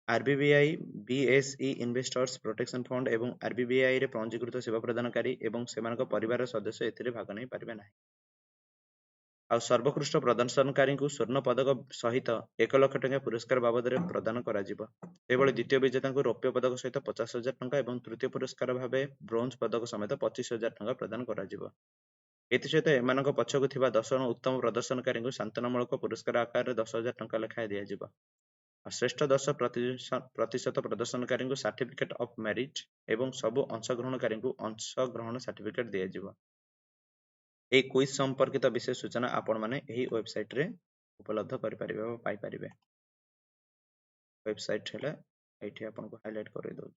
ଆରବିବିଆଇ, ବିଏସଇ ଇନଭେଷ୍ଟର୍ସ ପ୍ରୋଟେକ୍ସନ ଫଣ୍ଡ ଏବଂ ଆରବିବିଆଇ ରେ ପଞ୍ଜୀକୃତ ସେବା ପ୍ରଦାନକାରୀ ଏବଂ ସେମାନଙ୍କ ପରିବାରର ସଦସ୍ୟ ଏଥିରେ ଭାଗ ନେଇପାରିବେ ନାହିଁ। ଆଉ ସର୍ବୋତ୍କୃଷ୍ଟ ପ୍ରଦର୍ଶନକାରୀଙ୍କୁ ସ୍ୱର୍ଣ୍ଣ ପଦକ ସହିତ 1 ଲକ୍ଷ ଟଙ୍କା ପୁରସ୍କାର ବାବଦରେ ପ୍ରଦାନ କରାଯିବ। ସେହିଭଳି ଦ୍ୱିତୀୟ ବିଜେତାଙ୍କୁ ରୌପ୍ୟ ପଦକ ସହିତ 50,000 ଟଙ୍କା ଏବଂ ତୃତୀୟ ପୁରସ୍କାର ଭାବେ ବ୍ରୋଞ୍ଜ ପଦକ ସମେତ 25,000 ଟଙ୍କା ପ୍ରଦାନ କରାଯିବ। ଏଥିସହିତ ଏମାନଙ୍କ ପଛକୁ ଥିବା 10 ଜଣ ଉତ୍ତମ ପ୍ରଦର୍ଶନକାରୀଙ୍କୁ ସାନ୍ତ୍ୱନାମୂଳକ ପୁରସ୍କାର ଆକାରରେ 10,000 ଟଙ୍କା ଲେଖାଏଁ ଦିଆଯିବ। ଆଉ ଶ୍ରେଷ୍ଠ 10% ପ୍ରଦର୍ଶନକାରୀଙ୍କୁ ସାର୍ଟିଫିକେଟ୍ ଅଫ୍ ମେରିଟ୍ ଏବଂ ସବୁ ଅଂଶଗ୍ରହଣକାରୀଙ୍କୁ ଅଂଶଗ୍ରହଣ ସାର୍ଟିଫିକେଟ୍ ଦିଆଯିବ। ଏହି କୁଇଜ୍ ସମ୍ପର୍କିତ ବିଶେଷ ସୂଚନା ଆପଣମାନେ ଏହି ୱେବସାଇଟ୍ରେ ଉପଲବ୍ଧ କରିପାରିବେ ବା ପାଇପାରିବେ। ୱେବସାଇଟ୍ ହେଲା ଏଇଠି ଆପଣଙ୍କୁ ହାଇଲାଇଟ୍ କରିଦେଉଛି।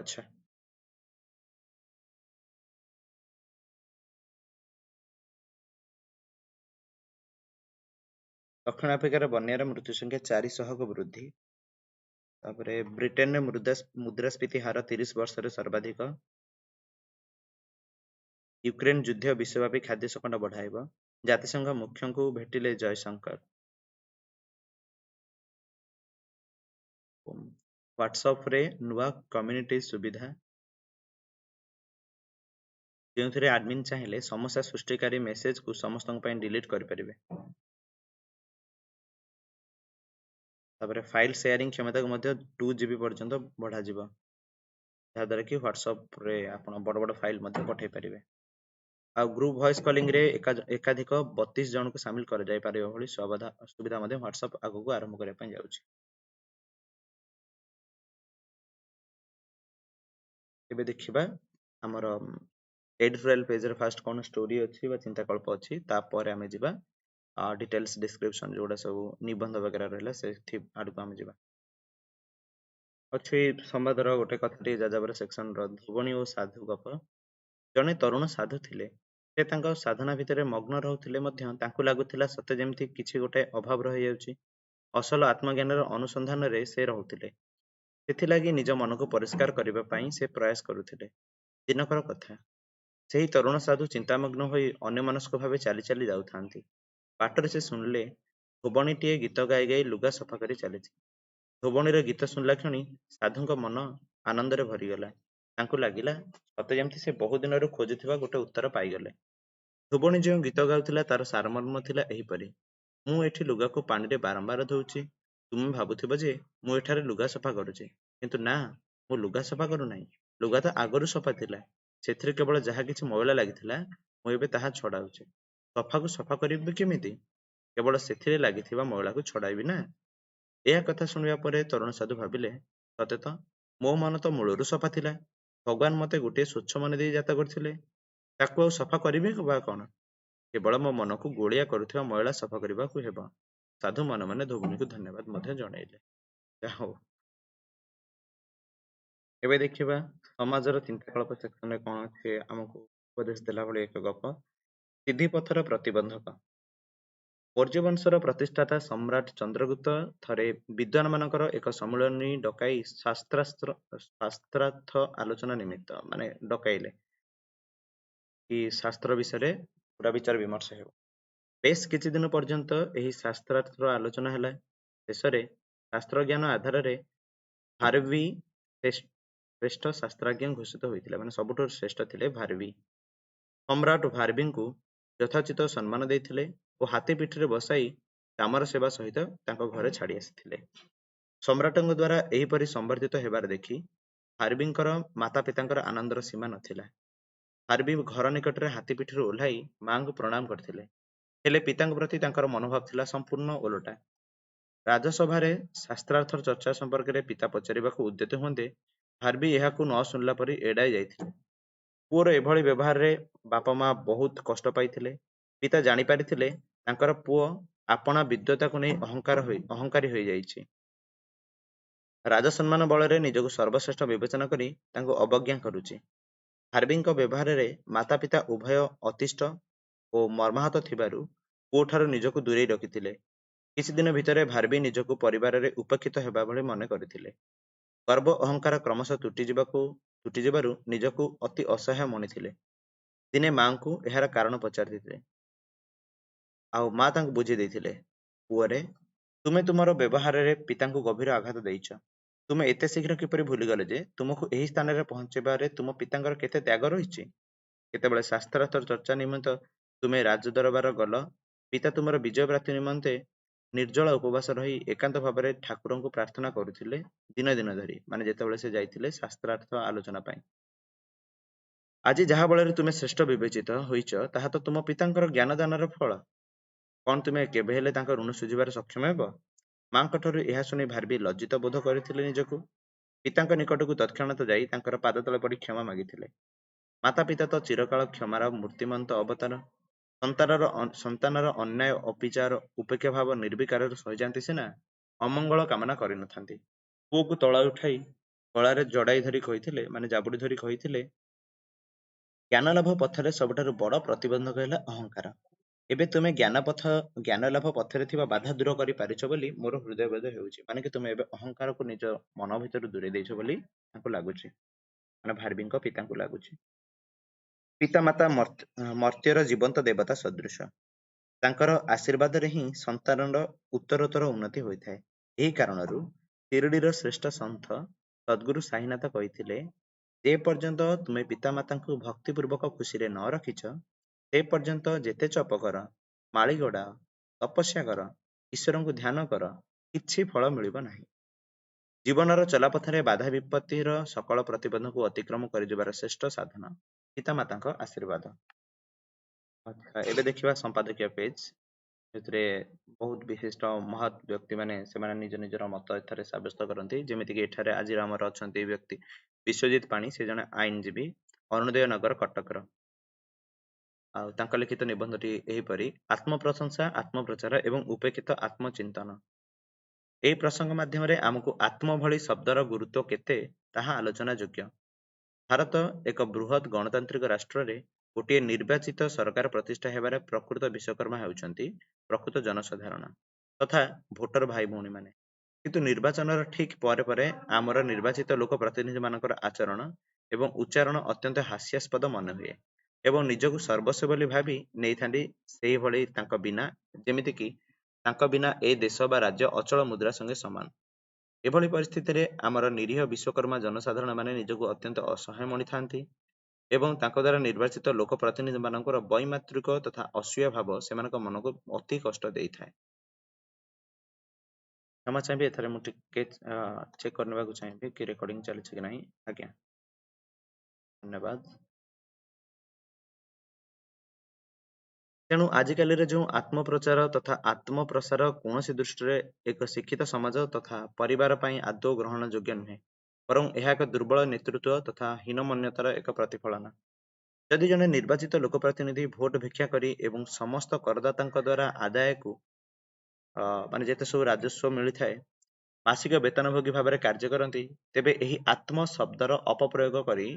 ଆଚ୍ଛା, ଦକ୍ଷିଣ ଆଫ୍ରିକାର ବନ୍ୟାରେ ମୃତ୍ୟୁ ସଂଖ୍ୟା 400କୁ ବୃଦ୍ଧି। ତାପରେ ବ୍ରିଟେନରେ ମୁଦ୍ରାସ୍ଫୀତି ହାର 30 ବର୍ଷରେ ସର୍ବାଧିକ। ୟୁକ୍ରେନ ଯୁଦ୍ଧ ବିଶ୍ୱବ୍ୟାପୀ ଖାଦ୍ୟ ସଙ୍କଟ ବଢ଼ାଇବ। ଜାତିସଂଘ ମୁଖ୍ୟଙ୍କୁ ଭେଟିଲେ ଜୟଶଙ୍କର। ହ୍ୱାଟ୍ସଆପରେ ନୂଆ କମ୍ୟୁନିଟି ସୁବିଧା, ଯେଉଁଥିରେ ଆଡମିନ୍ ଚାହିଁଲେ ସମସ୍ୟା ସୃଷ୍ଟିକାରୀ ମେସେଜକୁ ସମସ୍ତଙ୍କ ପାଇଁ ଡିଲିଟ୍ କରିପାରିବେ। ତାପରେ ଫାଇଲ୍ ସେୟାରିଂ କ୍ଷମତାକୁ ମଧ୍ୟ 2 GB ପର୍ଯ୍ୟନ୍ତ ବଢ଼ାଯିବ, ଯାହାଦ୍ୱାରା କି ହ୍ୱାଟ୍ସଆପରେ ଆପଣ ବଡ଼ ବଡ଼ ଫାଇଲ୍ ମଧ୍ୟ ପଠାଇ ପାରିବେ। ଆଉ ଗ୍ରୁପ୍ ଭଏସ୍ କଲିଂରେ ଏକାଧିକ 32 ଜଣଙ୍କୁ ସାମିଲ କରାଯାଇପାରିବ ଭଳି ସୁବିଧା ମଧ୍ୟ ହ୍ୱାଟ୍ସଆପ୍ ଆଗକୁ ଆରମ୍ଭ କରିବା ପାଇଁ ଯାଉଛି। ଏବେ ଦେଖିବା ଆମର ଏଡିଟୋରିଆଲ ପେଜରେ ଫାଷ୍ଟ କ'ଣ ଷ୍ଟୋରି ଅଛି ବା ଚିନ୍ତାକଳ୍ପ ଅଛି, ତାପରେ ଆମେ ଯିବା ଡିଟେଲ୍ସ ଡିସ୍କ୍ରିପସନ ଯୋଉଟା ସବୁ ନିବନ୍ଧ ବଗେରା ରହିଲା ସେଠି ଆଡ଼କୁ ଆମେ ଯିବା। ଅଛି ସମ୍ବାଦର ଗୋଟେ କଥାଟି ଯାଯାବର ସେକ୍ସନର ଧୋବଣୀ ଓ ସାଧୁ ଗପ। ଜଣେ ତରୁଣ ସାଧୁ ଥିଲେ। ସେ ତାଙ୍କ ସାଧନା ଭିତରେ ମଗ୍ନ ରହୁଥିଲେ ମଧ୍ୟ ତାଙ୍କୁ ଲାଗୁଥିଲା ସତେ ଯେମିତି କିଛି ଗୋଟେ ଅଭାବ ରହିଯାଉଛି। ଅସଲ ଆତ୍ମଜ୍ଞାନର ଅନୁସନ୍ଧାନରେ ସେ ରହୁଥିଲେ। ସେଥିଲାଗି ନିଜ ମନକୁ ପରିଷ୍କାର କରିବା ପାଇଁ ସେ ପ୍ରୟାସ କରୁଥିଲେ। ଦିନକର କଥା, ସେହି ତରୁଣ ସାଧୁ ଚିନ୍ତାମଗ୍ନ ହୋଇ ଅନ୍ୟମନସ୍କ ଭାବେ ଚାଲି ଚାଲି ଯାଉଥାନ୍ତି। ବାଟରେ ସେ ଶୁଣିଲେ ଧୋବଣୀଟିଏ ଗୀତ ଗାଇ ଗାଇ ଲୁଗା ସଫା କରି ଚାଲିଛି। ଧୋବଣୀର ଗୀତ ଶୁଣିଲା କ୍ଷଣି ସାଧୁଙ୍କ ମନ ଆନନ୍ଦରେ ଭରିଗଲା। ତାଙ୍କୁ ଲାଗିଲା ସତେ ଯେମିତି ସେ ବହୁ ଦିନରୁ ଖୋଜୁଥିବା ଗୋଟେ ଉତ୍ତର ପାଇଗଲେ। ଧୋବଣୀ ଯେଉଁ ଗୀତ ଗାଉଥିଲା ତାର ସାରମର୍ମ ଥିଲା ଏହିପରି: ମୁଁ ଏଠି ଲୁଗାକୁ ପାଣିରେ ବାରମ୍ବାର ଧୋଉଛି। ତୁମେ ଭାବୁଥିବ ଯେ ମୁଁ ଏଠାରେ ଲୁଗା ସଫା କରୁଛି, କିନ୍ତୁ ନା, ମୁଁ ଲୁଗା ସଫା କରୁନାହିଁ। ଲୁଗା ତ ଆଗରୁ ସଫା ଥିଲା, ସେଥିରେ କେବଳ ଯାହା କିଛି ମଇଳା ଲାଗିଥିଲା ମୁଁ ଏବେ ତାହା ଛଡ଼ାଉଛି। ସଫାକୁ ସଫା କରିବି କେମିତି? କେବଳ ସେଥିରେ ଲାଗିଥିବା ମଇଳାକୁ ଛଡ଼ାଇବି ନା। ଏହା କଥା ଶୁଣିବା ପରେ ତରୁଣ ସାଧୁ ଭାବିଲେ, ସତେ ତ, ମୋ ମନ ତ ମୂଳରୁ ସଫା ଥିଲା। ଭଗବାନ ମୋତେ ଗୋଟିଏ ସ୍ୱଚ୍ଛ ମନ ଦେଇ ଜାତ କରିଥିଲେ। ତାକୁ ଆଉ ସଫା କରିବି ବା କ'ଣ? କେବଳ ମୋ ମନକୁ ଗୋଳିଆ କରୁଥିବା ମଇଳା ସଫା କରିବାକୁ ହେବ। ସାଧୁ ମନେ ମନେ ଧୋବଣୀକୁ ଧନ୍ୟବାଦ ମଧ୍ୟ ଜଣାଇଲେ। ଯାହା ହଉ, ଏବେ ଦେଖିବା ସମାଜର ଚିନ୍ତାକଳ୍ପ ସେକ୍ସନରେ କ'ଣ ଅଛି ଆମକୁ ଉପଦେଶ ଦେଲା ଭଳି ଏକ ଗପ। ସିଦ୍ଧିପଥର ପ୍ରତିବନ୍ଧକ। ମୌର୍ଯ୍ୟବଂଶର ପ୍ରତିଷ୍ଠାତା ସମ୍ରାଟ ଚନ୍ଦ୍ରଗୁପ୍ତ ଥରେ ବିଦ୍ୱାନମାନଙ୍କର ଏକ ସମ୍ମିଳନୀ ଡକାଇ ଶାସ୍ତ୍ରାର୍ଥ ଆଲୋଚନା ନିମିତ୍ତ, ମାନେ ଡକାଇଲେ କି ଶାସ୍ତ୍ର ବିଷୟରେ ପୁରା ବିଚାର ବିମର୍ଶ ହେବ। ବେଶ କିଛି ଦିନ ପର୍ଯ୍ୟନ୍ତ ଏହି ଶାସ୍ତ୍ରାର୍ଥର ଆଲୋଚନା ହେଲା। ଶେଷରେ ଶାସ୍ତ୍ର ଜ୍ଞାନ ଆଧାରରେ ଭାରବୀ ଶ୍ରେଷ୍ଠ ଶାସ୍ତ୍ରଜ୍ଞ ଘୋଷିତ ହୋଇଥିଲେ, ମାନେ ସବୁଠୁ ଶ୍ରେଷ୍ଠ ଥିଲେ ଭାରବୀ। ସମ୍ରାଟ ଭାରବୀଙ୍କୁ ଯଥୋଚିତ ସମ୍ମାନ ଦେଇଥିଲେ ଓ ହାତୀ ପିଠିରେ ବସାଇ ଚାମର ସେବା ସହିତ ତାଙ୍କ ଘରେ ଛାଡ଼ି ଆସିଥିଲେ। ସମ୍ରାଟଙ୍କ ଦ୍ୱାରା ଏହିପରି ସମ୍ବର୍ଦ୍ଧିତ ହେବାର ଦେଖି ଭାରବୀଙ୍କର ମାତା ପିତାଙ୍କର ଆନନ୍ଦର ସୀମା ନଥିଲା। ଭାରବୀ ଘର ନିକଟରେ ହାତୀ ପିଠିରୁ ଓହ୍ଲାଇ ମାଙ୍କୁ ପ୍ରଣାମ କରିଥିଲେ। ହେଲେ ପିତାଙ୍କ ପ୍ରତି ତାଙ୍କର ମନୋଭାବ ଥିଲା ସମ୍ପୂର୍ଣ୍ଣ ଓଲଟା। ରାଜସଭାରେ ଶାସ୍ତ୍ରାର୍ଥର ଚର୍ଚ୍ଚା ସମ୍ପର୍କରେ ପିତା ପଚାରିବାକୁ ଉଦ୍ୟତ ହୁଅନ୍ତେ, ଭାରବୀ ଏହାକୁ ନ ଶୁଣିଲା ପରି ଏଡ଼ାଇ ଯାଇଥିଲେ। ପୁଅର ଏଭଳି ବ୍ୟବହାରରେ ବାପା ମା ବହୁତ କଷ୍ଟ ପାଇଥିଲେ। ପିତା ଜାଣିପାରିଥିଲେ ତାଙ୍କର ପୁଅ ଆପଣା ବିଦ୍ୱତାକୁ ନେଇ ଅହଙ୍କାରୀ ହୋଇଯାଇଛି। ରାଜସମ୍ମାନ ବଳରେ ନିଜକୁ ସର୍ବଶ୍ରେଷ୍ଠ ବିବେଚନା କରି ତାଙ୍କୁ ଅବଜ୍ଞା କରୁଛି। ଭାରବୀଙ୍କ ବ୍ୟବହାରରେ ମାତା ପିତା ଉଭୟ ଅତିଷ୍ଠ ଓ ମର୍ମାହତ ଥିବାରୁ ପୁଅଠାରୁ ନିଜକୁ ଦୂରେଇ ରଖିଥିଲେ। କିଛି ଦିନ ଭିତରେ ଭାରବୀ ନିଜକୁ ପରିବାରରେ ଉପେକ୍ଷିତ ହେବା ଭଳି ମନେ କରିଥିଲେ। ଗର୍ବ ଅହଙ୍କାର କ୍ରମଶଃ ତୁଟିଯିବାରୁ ନିଜକୁ ଅତି ଅସହାୟ ମଣିଥିଲେ। ଦିନେ ମାଙ୍କୁ ଏହାର କାରଣ ପଚାରିଥିଲେ, ଆଉ ମା ତାଙ୍କୁ ବୁଝେଇ ଦେଇଥିଲେ, ପୁଅରେ, ତୁମେ ତୁମର ବ୍ୟବହାରରେ ପିତାଙ୍କୁ ଗଭୀର ଆଘାତ ଦେଇଛ। ତୁମେ ଏତେ ଶୀଘ୍ର କିପରି ଭୁଲିଗଲେ ଯେ ତୁମକୁ ଏହି ସ୍ଥାନରେ ପହଞ୍ଚାଇବାରେ ତୁମ ପିତାଙ୍କର କେତେ ତ୍ୟାଗ ରହିଛି? କେତେବେଳେ ଶାସ୍ତ୍ରାର୍ଥ ଚର୍ଚ୍ଚା ନିମିତ୍ତ ତୁମେ ରାଜଦରବାର ଗଲ, ପିତା ତୁମର ବିଜୟ ପ୍ରାପ୍ତି ନିମନ୍ତେ ନିର୍ଜଳ ଉପବାସ ରହି ଏକାନ୍ତ ଭାବରେ ଠାକୁରଙ୍କୁ ପ୍ରାର୍ଥନା କରୁଥିଲେ ଦିନ ଦିନ ଧରି, ମାନେ ଯେତେବେଳେ ସେ ଯାଇଥିଲେ ଶାସ୍ତ୍ରାର୍ଥ ଆଲୋଚନା ପାଇଁ। ଆଜି ଯାହା ବଳରେ ତୁମେ ଶ୍ରେଷ୍ଠ ବିବେଚିତ ହୋଇଛ, ତାହା ତ ତୁମ ପିତାଙ୍କର ଜ୍ଞାନଦାନର ଫଳ। କ'ଣ ତୁମେ କେବେ ହେଲେ ତାଙ୍କ ଋଣ ଶୁଝିବାରେ ସକ୍ଷମ ହେବ? ମାଙ୍କ ଠାରୁ ଏହା ଶୁଣି ଭାରବୀ ଲଜ୍ଜିତ ବୋଧ କରିଥିଲେ ନିଜକୁ। ପିତାଙ୍କ ନିକଟକୁ ତତ୍କ୍ଷଣାତ ଯାଇ ତାଙ୍କର ପାଦ ତଳେ ପଡ଼ି କ୍ଷମା ମାଗିଥିଲେ। ମାତା ପିତା ତ ଚିରକାଳ କ୍ଷମାର ମୂର୍ତ୍ତିମନ୍ତ ଅବତାର। ସନ୍ତାନର ଅନ୍ୟାୟ, ଅବିଚାର, ଉପେକ୍ଷା ଭାବ ନିର୍ବିକାରରେ ସହିଯାନ୍ତି ସିନା, ଅମଙ୍ଗଳ କାମନା କରିନଥାନ୍ତି। ପୁଅକୁ ତଳେ ଉଠାଇ ଗଳାରେ ଜଡ଼ାଇ ଧରି କହିଥିଲେ, ମାନେ ଜାବୁଡ଼ି ଧରି କହିଥିଲେ, ଜ୍ଞାନଲାଭ ପଥରେ ସବୁଠାରୁ ବଡ଼ ପ୍ରତିବନ୍ଧକ ହେଲା ଅହଙ୍କାର। ଏବେ ତୁମେ ଜ୍ଞାନଲାଭ ପଥରେ ଥିବା ବାଧା ଦୂର କରିପାରିଛ ବୋଲି ମୋର ହୃଦୟବୋଧ ହେଉଛି। ମାନେ କି ତୁମେ ଏବେ ଅହଙ୍କାରକୁ ନିଜ ମନ ଭିତରୁ ଦୂରେଇ ଦେଇଛ ବୋଲି ତାଙ୍କୁ ଲାଗୁଛି, ମାନେ ଭାରବୀଙ୍କ ପିତାଙ୍କୁ ଲାଗୁଛି। ପିତାମାତା ମର୍ତ୍ତ୍ୟର ଜୀବନ୍ତ ଦେବତା ସଦୃଶ। ତାଙ୍କର ଆଶୀର୍ବାଦରେ ହିଁ ସନ୍ତାନର ଉତ୍ତରୋତ୍ତର ଉନ୍ନତି ହୋଇଥାଏ। ଏହି କାରଣରୁ ଶିରିଡ଼ିର ଶ୍ରେଷ୍ଠ ସନ୍ଥ ସଦ୍ଗୁରୁ ସାଇନାଥ କହିଥିଲେ, ଯେ ପର୍ଯ୍ୟନ୍ତ ତୁମେ ପିତାମାତାଙ୍କୁ ଭକ୍ତିପୂର୍ବକ ଖୁସିରେ ନ ରଖିଛ, ସେ ପର୍ଯ୍ୟନ୍ତ ଯେତେ ଜପ କର, ମାଳି ଗଡ଼ାଅ, ତପସ୍ୟା କର, ଈଶ୍ୱରଙ୍କୁ ଧ୍ୟାନ କର, କିଛି ଫଳ ମିଳିବ ନାହିଁ। ଜୀବନର ଚଲାପଥରେ ବାଧା ବିପତ୍ତିର ସକଳ ପ୍ରତିବନ୍ଧକୁ ଅତିକ୍ରମ କରିଯିବାର ଶ୍ରେଷ୍ଠ ସାଧନ ପିତାମାତାଙ୍କ ଆଶୀର୍ବାଦ। ଆଚ୍ଛା, ଏବେ ଦେଖିବା ସମ୍ପାଦକୀୟ ପେଜ, ଏଥିରେ ବହୁତ ବିଶିଷ୍ଟ ମହତ୍ ବ୍ୟକ୍ତିମାନେ ସେମାନେ ନିଜ ନିଜର ମତ ଏଠାରେ ସାବ୍ୟସ୍ତ କରନ୍ତି। ଯେମିତିକି ଏଠାରେ ଆଜିର ଆମର ଅଛନ୍ତି ବ୍ୟକ୍ତି ବିଶ୍ୱଜିତ ପାଣି, ସେ ଜଣେ ଆଇନଜୀବୀ, ଅରୁଣୋଦୟ ନଗର, କଟକର। ଆଉ ତାଙ୍କ ଲିଖିତ ନିବନ୍ଧଟି ଏହିପରି: ଆତ୍ମପ୍ରଶଂସା, ଆତ୍ମପ୍ରଚାର ଏବଂ ଉପେକ୍ଷିତ ଆତ୍ମଚିନ୍ତନ। ଏହି ପ୍ରସଙ୍ଗ ମାଧ୍ୟମରେ ଆମକୁ ଆତ୍ମ ଭଳି ଶବ୍ଦର ଗୁରୁତ୍ୱ କେତେ ତାହା ଆଲୋଚନା ଯୋଗ୍ୟ। ଭାରତ ଏକ ବୃହତ୍ ଗଣତାନ୍ତ୍ରିକ ରାଷ୍ଟ୍ରରେ ଗୋଟିଏ ନିର୍ବାଚିତ ସରକାର ପ୍ରତିଷ୍ଠା ହେବାରେ ପ୍ରକୃତ ବିଶ୍ୱକର୍ମା ହେଉଛନ୍ତି ପ୍ରକୃତ ଜନସାଧାରଣ ତଥା ଭୋଟର ଭାଇ ଭଉଣୀମାନେ। କିନ୍ତୁ ନିର୍ବାଚନର ଠିକ୍ ପରେ ପରେ ଆମର ନିର୍ବାଚିତ ଲୋକ ପ୍ରତିନିଧିମାନଙ୍କର ଆଚରଣ ଏବଂ ଉଚ୍ଚାରଣ ଅତ୍ୟନ୍ତ ହାସ୍ୟାସ୍ପଦ ମନେ ହୁଏ ଏବଂ ନିଜକୁ ସର୍ବସ୍ୱ ବୋଲି ଭାବି ନେଇଥାନ୍ତି ସେଇଭଳି ତାଙ୍କ ବିନା, ଯେମିତିକି ତାଙ୍କ ବିନା ଏ ଦେଶ ବା ରାଜ୍ୟ ଅଚଳ ମୁଦ୍ରା ସଙ୍ଗେ ସମାନ। ଏଭଳି ପରିସ୍ଥିତିରେ ଆମର ନିରୀହ ବିଶ୍ୱକର୍ମା ଜନସାଧାରଣମାନେ ନିଜକୁ ଅତ୍ୟନ୍ତ ଅସହାୟ ମଣିଥାନ୍ତି ଏବଂ ତାଙ୍କ ଦ୍ୱାରା ନିର୍ବାଚିତ ଲୋକ ପ୍ରତିନିଧିମାନଙ୍କର ବୈମାତୃକ ତଥା ଅସୂୟା ଭାବ ସେମାନଙ୍କ ମନକୁ ଅତି କଷ୍ଟ ଦେଇଥାଏ। କ୍ଷମା ଚାହିଁବି, ଏଠାରେ ମୁଁ ଟିକେ ଚେକ୍ କରିନେବାକୁ ଚାହିଁବି କି ରେକର୍ଡିଂ ଚାଲିଛି କି ନାହିଁ। ଆଜ୍ଞା, ଧନ୍ୟବାଦ। ତେଣୁ ଆଜିକାଲିର ଯେଉଁ ଆତ୍ମପ୍ରଚାର ତଥା ଆତ୍ମପ୍ରସାର କୌଣସି ଦୃଷ୍ଟିରେ ଏକ ଶିକ୍ଷିତ ସମାଜ ତଥା ପରିବାର ପାଇଁ ଆଦୌ ଗ୍ରହଣ ଯୋଗ୍ୟ ନୁହେଁ, ବରଂ ଏହା ଏକ ଦୁର୍ବଳ ନେତୃତ୍ୱ ତଥା ହୀନମନ୍ୟତାର ଏକ ପ୍ରତିଫଳନ। ଯଦି ଜଣେ ନିର୍ବାଚିତ ଲୋକପ୍ରତିନିଧି ଭୋଟ ଭିକ୍ଷା କରି ଏବଂ ସମସ୍ତ କରଦାତାଙ୍କ ଦ୍ୱାରା ଆଦାୟକୁ ମାନେ ଯେତେ ସବୁ ରାଜସ୍ୱ ମିଳିଥାଏ ମାସିକ ବେତନଭୋଗୀ ଭାବରେ କାର୍ଯ୍ୟ କରନ୍ତି, ତେବେ ଏହି ଆତ୍ମ ଶବ୍ଦର ଅପପ୍ରୟୋଗ କରି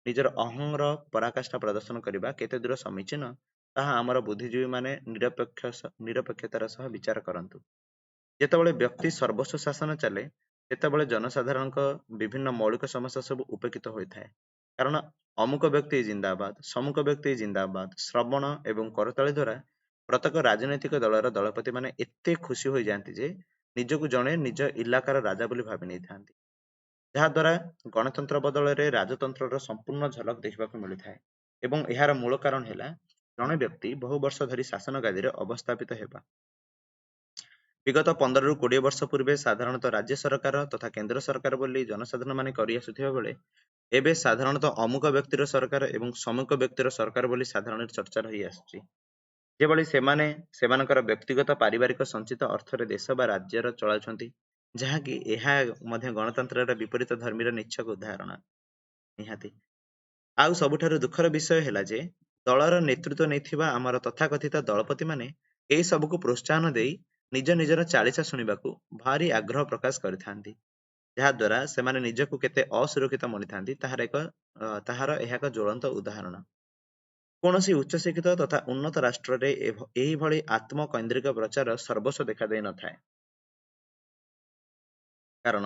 ନିଜର ଅହଂର ପରାକାଷ୍ଠା ପ୍ରଦର୍ଶନ କରିବା କେତେ ଦୂର ସମୀଚୀନ ତାହା ଆମର ବୁଦ୍ଧିଜୀବୀମାନେ ନିରପେକ୍ଷତାର ସହ ବିଚାର କରନ୍ତୁ। ଯେତେବେଳେ ବ୍ୟକ୍ତି ସର୍ବସ୍ୱ ଶାସନ ଚାଲେ, ସେତେବେଳେ ଜନସାଧାରଣଙ୍କ ବିଭିନ୍ନ ମୌଳିକ ସମସ୍ୟା ସବୁ ଉପେକ୍ଷିତ ହୋଇଥାଏ। କାରଣ ଅମୁକ ବ୍ୟକ୍ତି ଜିନ୍ଦାବାଦ, ସମୁକ ବ୍ୟକ୍ତି ଜିନ୍ଦାବାଦ ଶ୍ରବଣ ଏବଂ କରତାଳି ଦ୍ୱାରା ପ୍ରତ୍ୟେକ ରାଜନୈତିକ ଦଳର ଦଳପତିମାନେ ଏତେ ଖୁସି ହୋଇଯାଆନ୍ତି ଯେ ନିଜକୁ ଜଣେ ନିଜ ଇଲାକାର ରାଜା ବୋଲି ଭାବି ନେଇଥାନ୍ତି, ଯାହାଦ୍ୱାରା ଗଣତନ୍ତ୍ର ବଦଳରେ ରାଜତନ୍ତ୍ରର ସମ୍ପୂର୍ଣ୍ଣ ଝଲକ ଦେଖିବାକୁ ମିଳିଥାଏ। ଏବଂ ଏହାର ମୂଳ କାରଣ ହେଲା ଜଣେ ବ୍ୟକ୍ତି ବହୁ ବର୍ଷ ଧରି ଶାସନ ଗାଦିରେ ଅବସ୍ଥାପିତ ହେବା। ବିଗତ 15ରୁ 20 ବର୍ଷ ପୂର୍ବେ ସାଧାରଣତଃ ରାଜ୍ୟ ସରକାର ତଥା କେନ୍ଦ୍ର ସରକାର ବୋଲି ଜନସାଧାରଣମାନେ କରିଆସୁଥିବା ବେଳେ ଏବେ ସାଧାରଣତଃ ଅମୁକ ବ୍ୟକ୍ତିର ସରକାର ଏବଂ ସମୁକ ବ୍ୟକ୍ତିର ସରକାର ବୋଲି ସାଧାରଣରେ ଚର୍ଚ୍ଚା ରହି ଆସୁଛି। ଯେଭଳି ସେମାନେ ସେମାନଙ୍କର ବ୍ୟକ୍ତିଗତ ପାରିବାରିକ ସଞ୍ଚିତ ଅର୍ଥରେ ଦେଶ ବା ରାଜ୍ୟର ଚଳାଉଛନ୍ତି, ଯାହାକି ଏହା ମଧ୍ୟ ଗଣତନ୍ତ୍ରର ବିପରୀତ ଧର୍ମୀର ନିଚ୍ଛକ ଉଦାହରଣ ନିହାତି। ଆଉ ସବୁଠାରୁ ଦୁଃଖର ବିଷୟ ହେଲା ଯେ ଦଳର ନେତୃତ୍ୱ ନେଇଥିବା ଆମର ତଥାକଥିତ ଦଳପତିମାନେ ଏହି ସବୁକୁ ପ୍ରୋତ୍ସାହନ ଦେଇ ନିଜ ନିଜର ଚାଳିଶା ଶୁଣିବାକୁ ଭାରି ଆଗ୍ରହ ପ୍ରକାଶ କରିଥାନ୍ତି, ଯାହାଦ୍ୱାରା ସେମାନେ ନିଜକୁ କେତେ ଅସୁରକ୍ଷିତ ମଣିଥାନ୍ତି ତାହାର ଏହା ଏକ ଜ୍ୱଳନ୍ତ ଉଦାହରଣ। କୌଣସି ଉଚ୍ଚଶିକ୍ଷିତ ତଥା ଉନ୍ନତ ରାଷ୍ଟ୍ରରେ ଏହିଭଳି ଆତ୍ମକୈନ୍ଦ୍ରିକ ପ୍ରଚାର ସର୍ବସ୍ୱ ଦେଖାଦେଇ ନଥାଏ, କାରଣ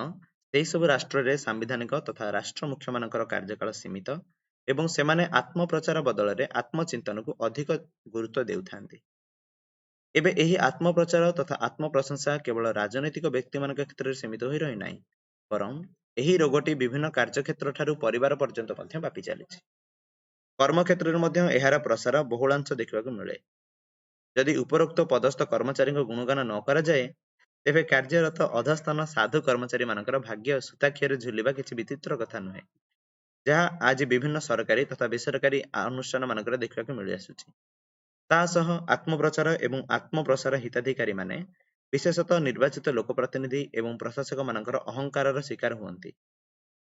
ସେହିସବୁ ରାଷ୍ଟ୍ରରେ ସାମ୍ବିଧାନିକ ତଥା ରାଷ୍ଟ୍ର ମୁଖ୍ୟମାନଙ୍କର କାର୍ଯ୍ୟକାଳ ସୀମିତ ଏବଂ ସେମାନେ ଆତ୍ମପ୍ରଚାର ବଦଳରେ ଆତ୍ମଚିନ୍ତନକୁ ଅଧିକ ଗୁରୁତ୍ୱ ଦେଉଥାନ୍ତି। ଏବେ ଏହି ଆତ୍ମପ୍ରଚାର ତଥା ଆତ୍ମପ୍ରଶଂସା କେବଳ ରାଜନୈତିକ ବ୍ୟକ୍ତିମାନଙ୍କ କ୍ଷେତ୍ରରେ ସୀମିତ ହୋଇ ରହିନାହିଁ, ବରଂ ଏହି ରୋଗଟି ବିଭିନ୍ନ କାର୍ଯ୍ୟକ୍ଷେତ୍ର ଠାରୁ ପରିବାର ପର୍ଯ୍ୟନ୍ତ ମଧ୍ୟ ବ୍ୟାପି ଚାଲିଛି। କର୍ମକ୍ଷେତ୍ରରେ ମଧ୍ୟ ଏହାର ପ୍ରସାର ବହୁଳାଂଶ ଦେଖିବାକୁ ମିଳେ। ଯଦି ଉପରୋକ୍ତ ପଦସ୍ଥ କର୍ମଚାରୀଙ୍କ ଗୁଣଗାନ ନ କରାଯାଏ, ତେବେ କାର୍ଯ୍ୟରତ ଅଧସ୍ତନ ସାଧୁ କର୍ମଚାରୀମାନଙ୍କର ଭାଗ୍ୟ ସୂତାଖିଅରେ ଝୁଲିବା କିଛି ବିଚିତ୍ର କଥା ନୁହେଁ, ଯାହା ଆଜି ବିଭିନ୍ନ ସରକାରୀ ତଥା ବେସରକାରୀ ଅନୁଷ୍ଠାନମାନଙ୍କରେ ଦେଖିବାକୁ ମିଳିଆସୁଛି। ତା ସହ ଆତ୍ମପ୍ରଚାର ଏବଂ ଆତ୍ମପ୍ରସାର ହିତାଧିକାରୀମାନେ ବିଶେଷତଃ ନିର୍ବାଚିତ ଲୋକପ୍ରତିନିଧି ଏବଂ ପ୍ରଶାସକମାନଙ୍କର ଅହଙ୍କାରର ଶିକାର ହୁଅନ୍ତି।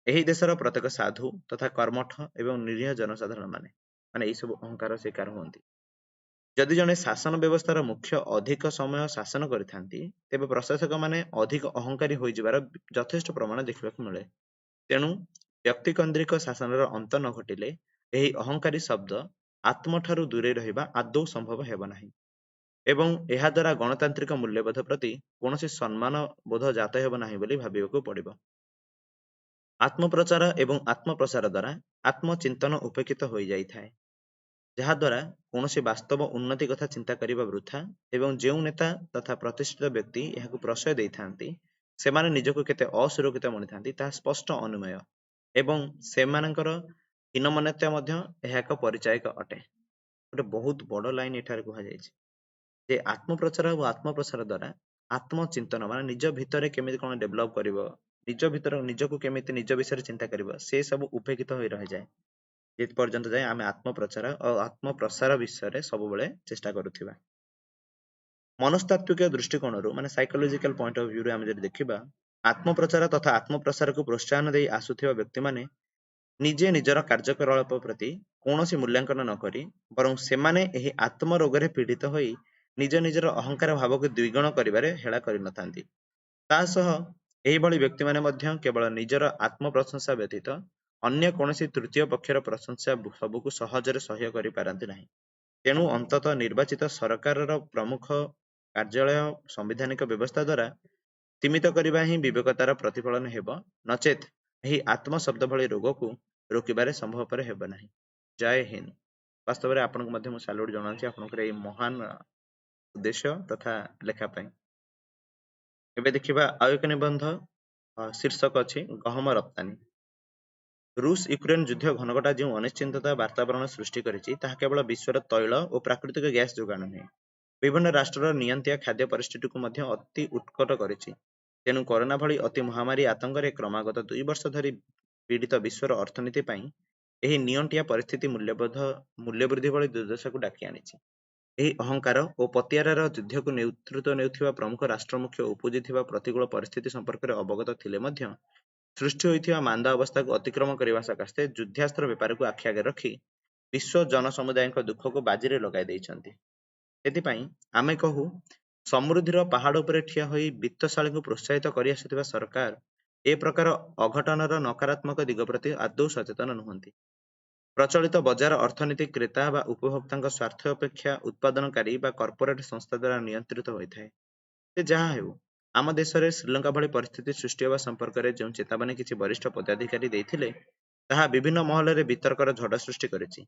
ଏହି ଦେଶର ପ୍ରତ୍ୟେକ ସାଧୁ ତଥା କର୍ମଠ ଏବଂ ନିରୀହ ଜନସାଧାରଣମାନେ ମାନେ ଏହିସବୁ ଅହଙ୍କାର ଶିକାର ହୁଅନ୍ତି। ଯଦି ଜଣେ ଶାସନ ବ୍ୟବସ୍ଥାର ମୁଖ୍ୟ ଅଧିକ ସମୟ ଶାସନ କରିଥାନ୍ତି, ତେବେ ପ୍ରଶାସକମାନେ ଅଧିକ ଅହଙ୍କାରୀ ହୋଇଯିବାର ଯଥେଷ୍ଟ ପ୍ରମାଣ ଦେଖିବାକୁ ମିଳେ। ତେଣୁ ବ୍ୟକ୍ତିକୈନ୍ଦ୍ରିକ ଶାସନର ଅନ୍ତ ନ ଘଟିଲେ ଏହି ଅହଙ୍କାରୀ ଶବ୍ଦ ଆତ୍ମଠାରୁ ଦୂରେଇ ରହିବା ଆଦୌ ସମ୍ଭବ ହେବ ନାହିଁ ଏବଂ ଏହାଦ୍ୱାରା ଗଣତାନ୍ତ୍ରିକ ମୂଲ୍ୟବୋଧ ପ୍ରତି କୌଣସି ସମ୍ମାନ ବୋଧ ଜାତ ହେବ ନାହିଁ ବୋଲି ଭାବିବାକୁ ପଡ଼ିବ। ଆତ୍ମପ୍ରଚାର ଏବଂ ଆତ୍ମପ୍ରସାର ଦ୍ୱାରା ଆତ୍ମଚିନ୍ତନ ଉପେକ୍ଷିତ ହୋଇଯାଇଥାଏ, ଯାହାଦ୍ୱାରା କୌଣସି ବାସ୍ତବ ଉନ୍ନତି କଥା ଚିନ୍ତା କରିବା ବୃଥା ଏବଂ ଯେଉଁ ନେତା ତଥା ପ୍ରତିଷ୍ଠିତ ବ୍ୟକ୍ତି ଏହାକୁ ପ୍ରଶ୍ରୟ ଦେଇଥାନ୍ତି, ସେମାନେ ନିଜକୁ କେତେ ଅସୁରକ୍ଷିତ ମଣିଥାନ୍ତି ତାହା ସ୍ପଷ୍ଟ ଅନୁମେୟ ଏବଂ ସେମାନଙ୍କର ହୀନମନ୍ୟତା ମଧ୍ୟ ଏହା ଏକ ପରିଚାୟକ ଅଟେ। ଗୋଟେ ବହୁତ ବଡ ଲାଇନ ଏଠାରେ କୁହାଯାଇଛି ଯେ ଆତ୍ମପ୍ରଚାର ଓ ଆତ୍ମପ୍ରସାର ଦ୍ୱାରା ଆତ୍ମଚିନ୍ତନ, ମାନେ ନିଜ ଭିତରେ କେମିତି କଣ ଡେଭଲପ କରିବ, ନିଜ ଭିତରେ ନିଜକୁ କେମିତି ନିଜ ବିଷୟରେ ଚିନ୍ତା କରିବ, ସେ ସବୁ ଉପେକ୍ଷିତ ହୋଇ ରହିଯାଏ ଯେତେ ପର୍ଯ୍ୟନ୍ତ ଯାଏ ଆମେ ଆତ୍ମପ୍ରଚାର ଓ ଆତ୍ମପ୍ରସାର ବିଷୟରେ ସବୁବେଳେ ଚେଷ୍ଟା କରୁଥିବା। ମନସ୍ତାତ୍ତ୍ୱିକ ଦୃଷ୍ଟିକୋଣରୁ, ମାନେ ସାଇକୋଲୋଜିକାଲ ପଏଣ୍ଟ ଅଫ ଭ୍ୟୁରୁ ଆମେ ଯଦି ଦେଖିବା, ଆତ୍ମପ୍ରଚାର ତଥା ଆତ୍ମପ୍ରସାରକୁ ପ୍ରୋତ୍ସାହନ ଦେଇ ଆସୁଥିବା ବ୍ୟକ୍ତିମାନେ ନିଜେ ନିଜର କାର୍ଯ୍ୟକଳାପ ପ୍ରତି କୌଣସି ମୂଲ୍ୟାଙ୍କନ ନ କରି ବରଂ ସେମାନେ ଏହି ଆତ୍ମରୋଗରେ ପୀଡ଼ିତ ହୋଇ ନିଜ ନିଜର ଅହଙ୍କାର ଭାବକୁ ଦ୍ୱିଗୁଣ କରିବାରେ ହେଳା କରିନଥାନ୍ତି। ତା ସହ ଏହିଭଳି ବ୍ୟକ୍ତିମାନେ ମଧ୍ୟ କେବଳ ନିଜର ଆତ୍ମପ୍ରଶଂସା ବ୍ୟତୀତ ଅନ୍ୟ କୌଣସି ତୃତୀୟ ପକ୍ଷର ପ୍ରଶଂସା ସବୁକୁ ସହଜରେ ସହ୍ୟ କରିପାରନ୍ତି ନାହିଁ। ତେଣୁ ଅନ୍ତତଃ ନିର୍ବାଚିତ ସରକାରର ପ୍ରମୁଖ କାର୍ଯ୍ୟାଳୟ ସାମ୍ବିଧାନିକ ବ୍ୟବସ୍ଥା ଦ୍ୱାରା ସୀମିତ କରିବା ହିଁ ବିବେକତାର ପ୍ରତିଫଳନ ହେବ, ନଚେତ୍ ଏହି ଆତ୍ମ ଶବ୍ଦ ଭଳି ରୋଗକୁ ରୋକିବାରେ ସମ୍ଭବପର ହେବ ନାହିଁ। ଜୟ ହିନ୍ଦ। ବାସ୍ତବରେ ଆପଣଙ୍କୁ ମଧ୍ୟ ମୁଁ ସାଲ୍ୟୁଟ ଜଣାଉଛି ଆପଣଙ୍କର ଏଇ ମହାନ ଉଦ୍ଦେଶ୍ୟ ତଥା ଲେଖା ପାଇଁ। ଏବେ ଦେଖିବା ଆଉ ଏକ ନିବନ୍ଧ, ଶୀର୍ଷକ ଅଛି ଗହମ ରପ୍ତାନୀ। ରୁଷ ୟୁକ୍ରେନ ଯୁଦ୍ଧ ଘନଘଟା ଯେଉଁ ଅନିଶ୍ଚିତତା ବାତାବରଣ ସୃଷ୍ଟି କରିଛି, ତାହା କେବଳ ବିଶ୍ୱର ତୈଳ ଓ ପ୍ରାକୃତିକ ଗ୍ୟାସ ଯୋଗାଣ ନୁହେଁ, ବିଭିନ୍ନ ରାଷ୍ଟ୍ରର ନିୟନ୍ତିଆ ଖାଦ୍ୟ ପରିସ୍ଥିତିକୁ ମଧ୍ୟ ଅତି ଉତ୍କଟ କରିଛି। ତେଣୁ କରୋନା ଭଳି ଅତି ମହାମାରୀ ଆତଙ୍କରେ କ୍ରମାଗତ 2 ବର୍ଷ ଧରି ପୀଡ଼ିତ ବିଶ୍ୱର ଅର୍ଥନୀତି ପାଇଁ ଏହି ନିଅଣ୍ଟିଆ ପରିସ୍ଥିତି ମୂଲ୍ୟବୃଦ୍ଧି ଭଳି ଦୁର୍ଦ୍ଦଶାକୁ ଡାକି ଆଣିଛି। ଏହି ଅହଙ୍କାର ଓ ପତିଆରାର ଯୁଦ୍ଧକୁ ନେତୃତ୍ୱ ନେଉଥିବା ପ୍ରମୁଖ ରାଷ୍ଟ୍ରମୁଖ୍ୟ ଉପୁଜିଥିବା ପ୍ରତିକୂଳ ପରିସ୍ଥିତି ସମ୍ପର୍କରେ ଅବଗତ ଥିଲେ ମଧ୍ୟ ସୃଷ୍ଟି ହୋଇଥିବା ମାନ୍ଦା ଅବସ୍ଥାକୁ ଅତିକ୍ରମ କରିବା ସକାଶେ ଯୁଦ୍ଧାସ୍ତ୍ର ବେପାରକୁ ଆଖି ଆଗରେ ରଖି ବିଶ୍ୱ ଜନସମୁଦାୟଙ୍କ ଦୁଃଖକୁ ବାଜିରେ ଲଗାଇ ଦେଇଛନ୍ତି। ସେଥିପାଇଁ ଆମେ କହୁ, ସମୃଦ୍ଧିର ପାହାଡ଼ ଉପରେ ଠିଆ ହୋଇ ବିତ୍ତଶାଳୀଙ୍କୁ ପ୍ରୋତ୍ସାହିତ କରିଆସୁଥିବା ସରକାର ଏ ପ୍ରକାର ଅଘଟନର ନକାରାତ୍ମକ ଦିଗ ପ୍ରତି ଆଦୌ ସଚେତନ ନୁହନ୍ତି। ପ୍ରଚଳିତ ବଜାର ଅର୍ଥନୀତି କ୍ରେତା ବା ଉପଭୋକ୍ତାଙ୍କ ସ୍ୱାର୍ଥ ଅପେକ୍ଷା ଉତ୍ପାଦନକାରୀ ବା କର୍ପୋରେଟ ସଂସ୍ଥା ଦ୍ୱାରା ନିୟନ୍ତ୍ରିତ ହୋଇଥାଏ। ସେ ଯାହା ହେଉ, ଆମ ଦେଶରେ ଶ୍ରୀଲଙ୍କା ଭଳି ପରିସ୍ଥିତି ସୃଷ୍ଟି ହେବା ସମ୍ପର୍କରେ ଯେଉଁ ଚେତାବନୀ କିଛି ବରିଷ୍ଠ ପଦାଧିକାରୀ ଦେଇଥିଲେ, ତାହା ବିଭିନ୍ନ ମହଲରେ ବିତର୍କର ଝଡ଼ ସୃଷ୍ଟି କରିଛି।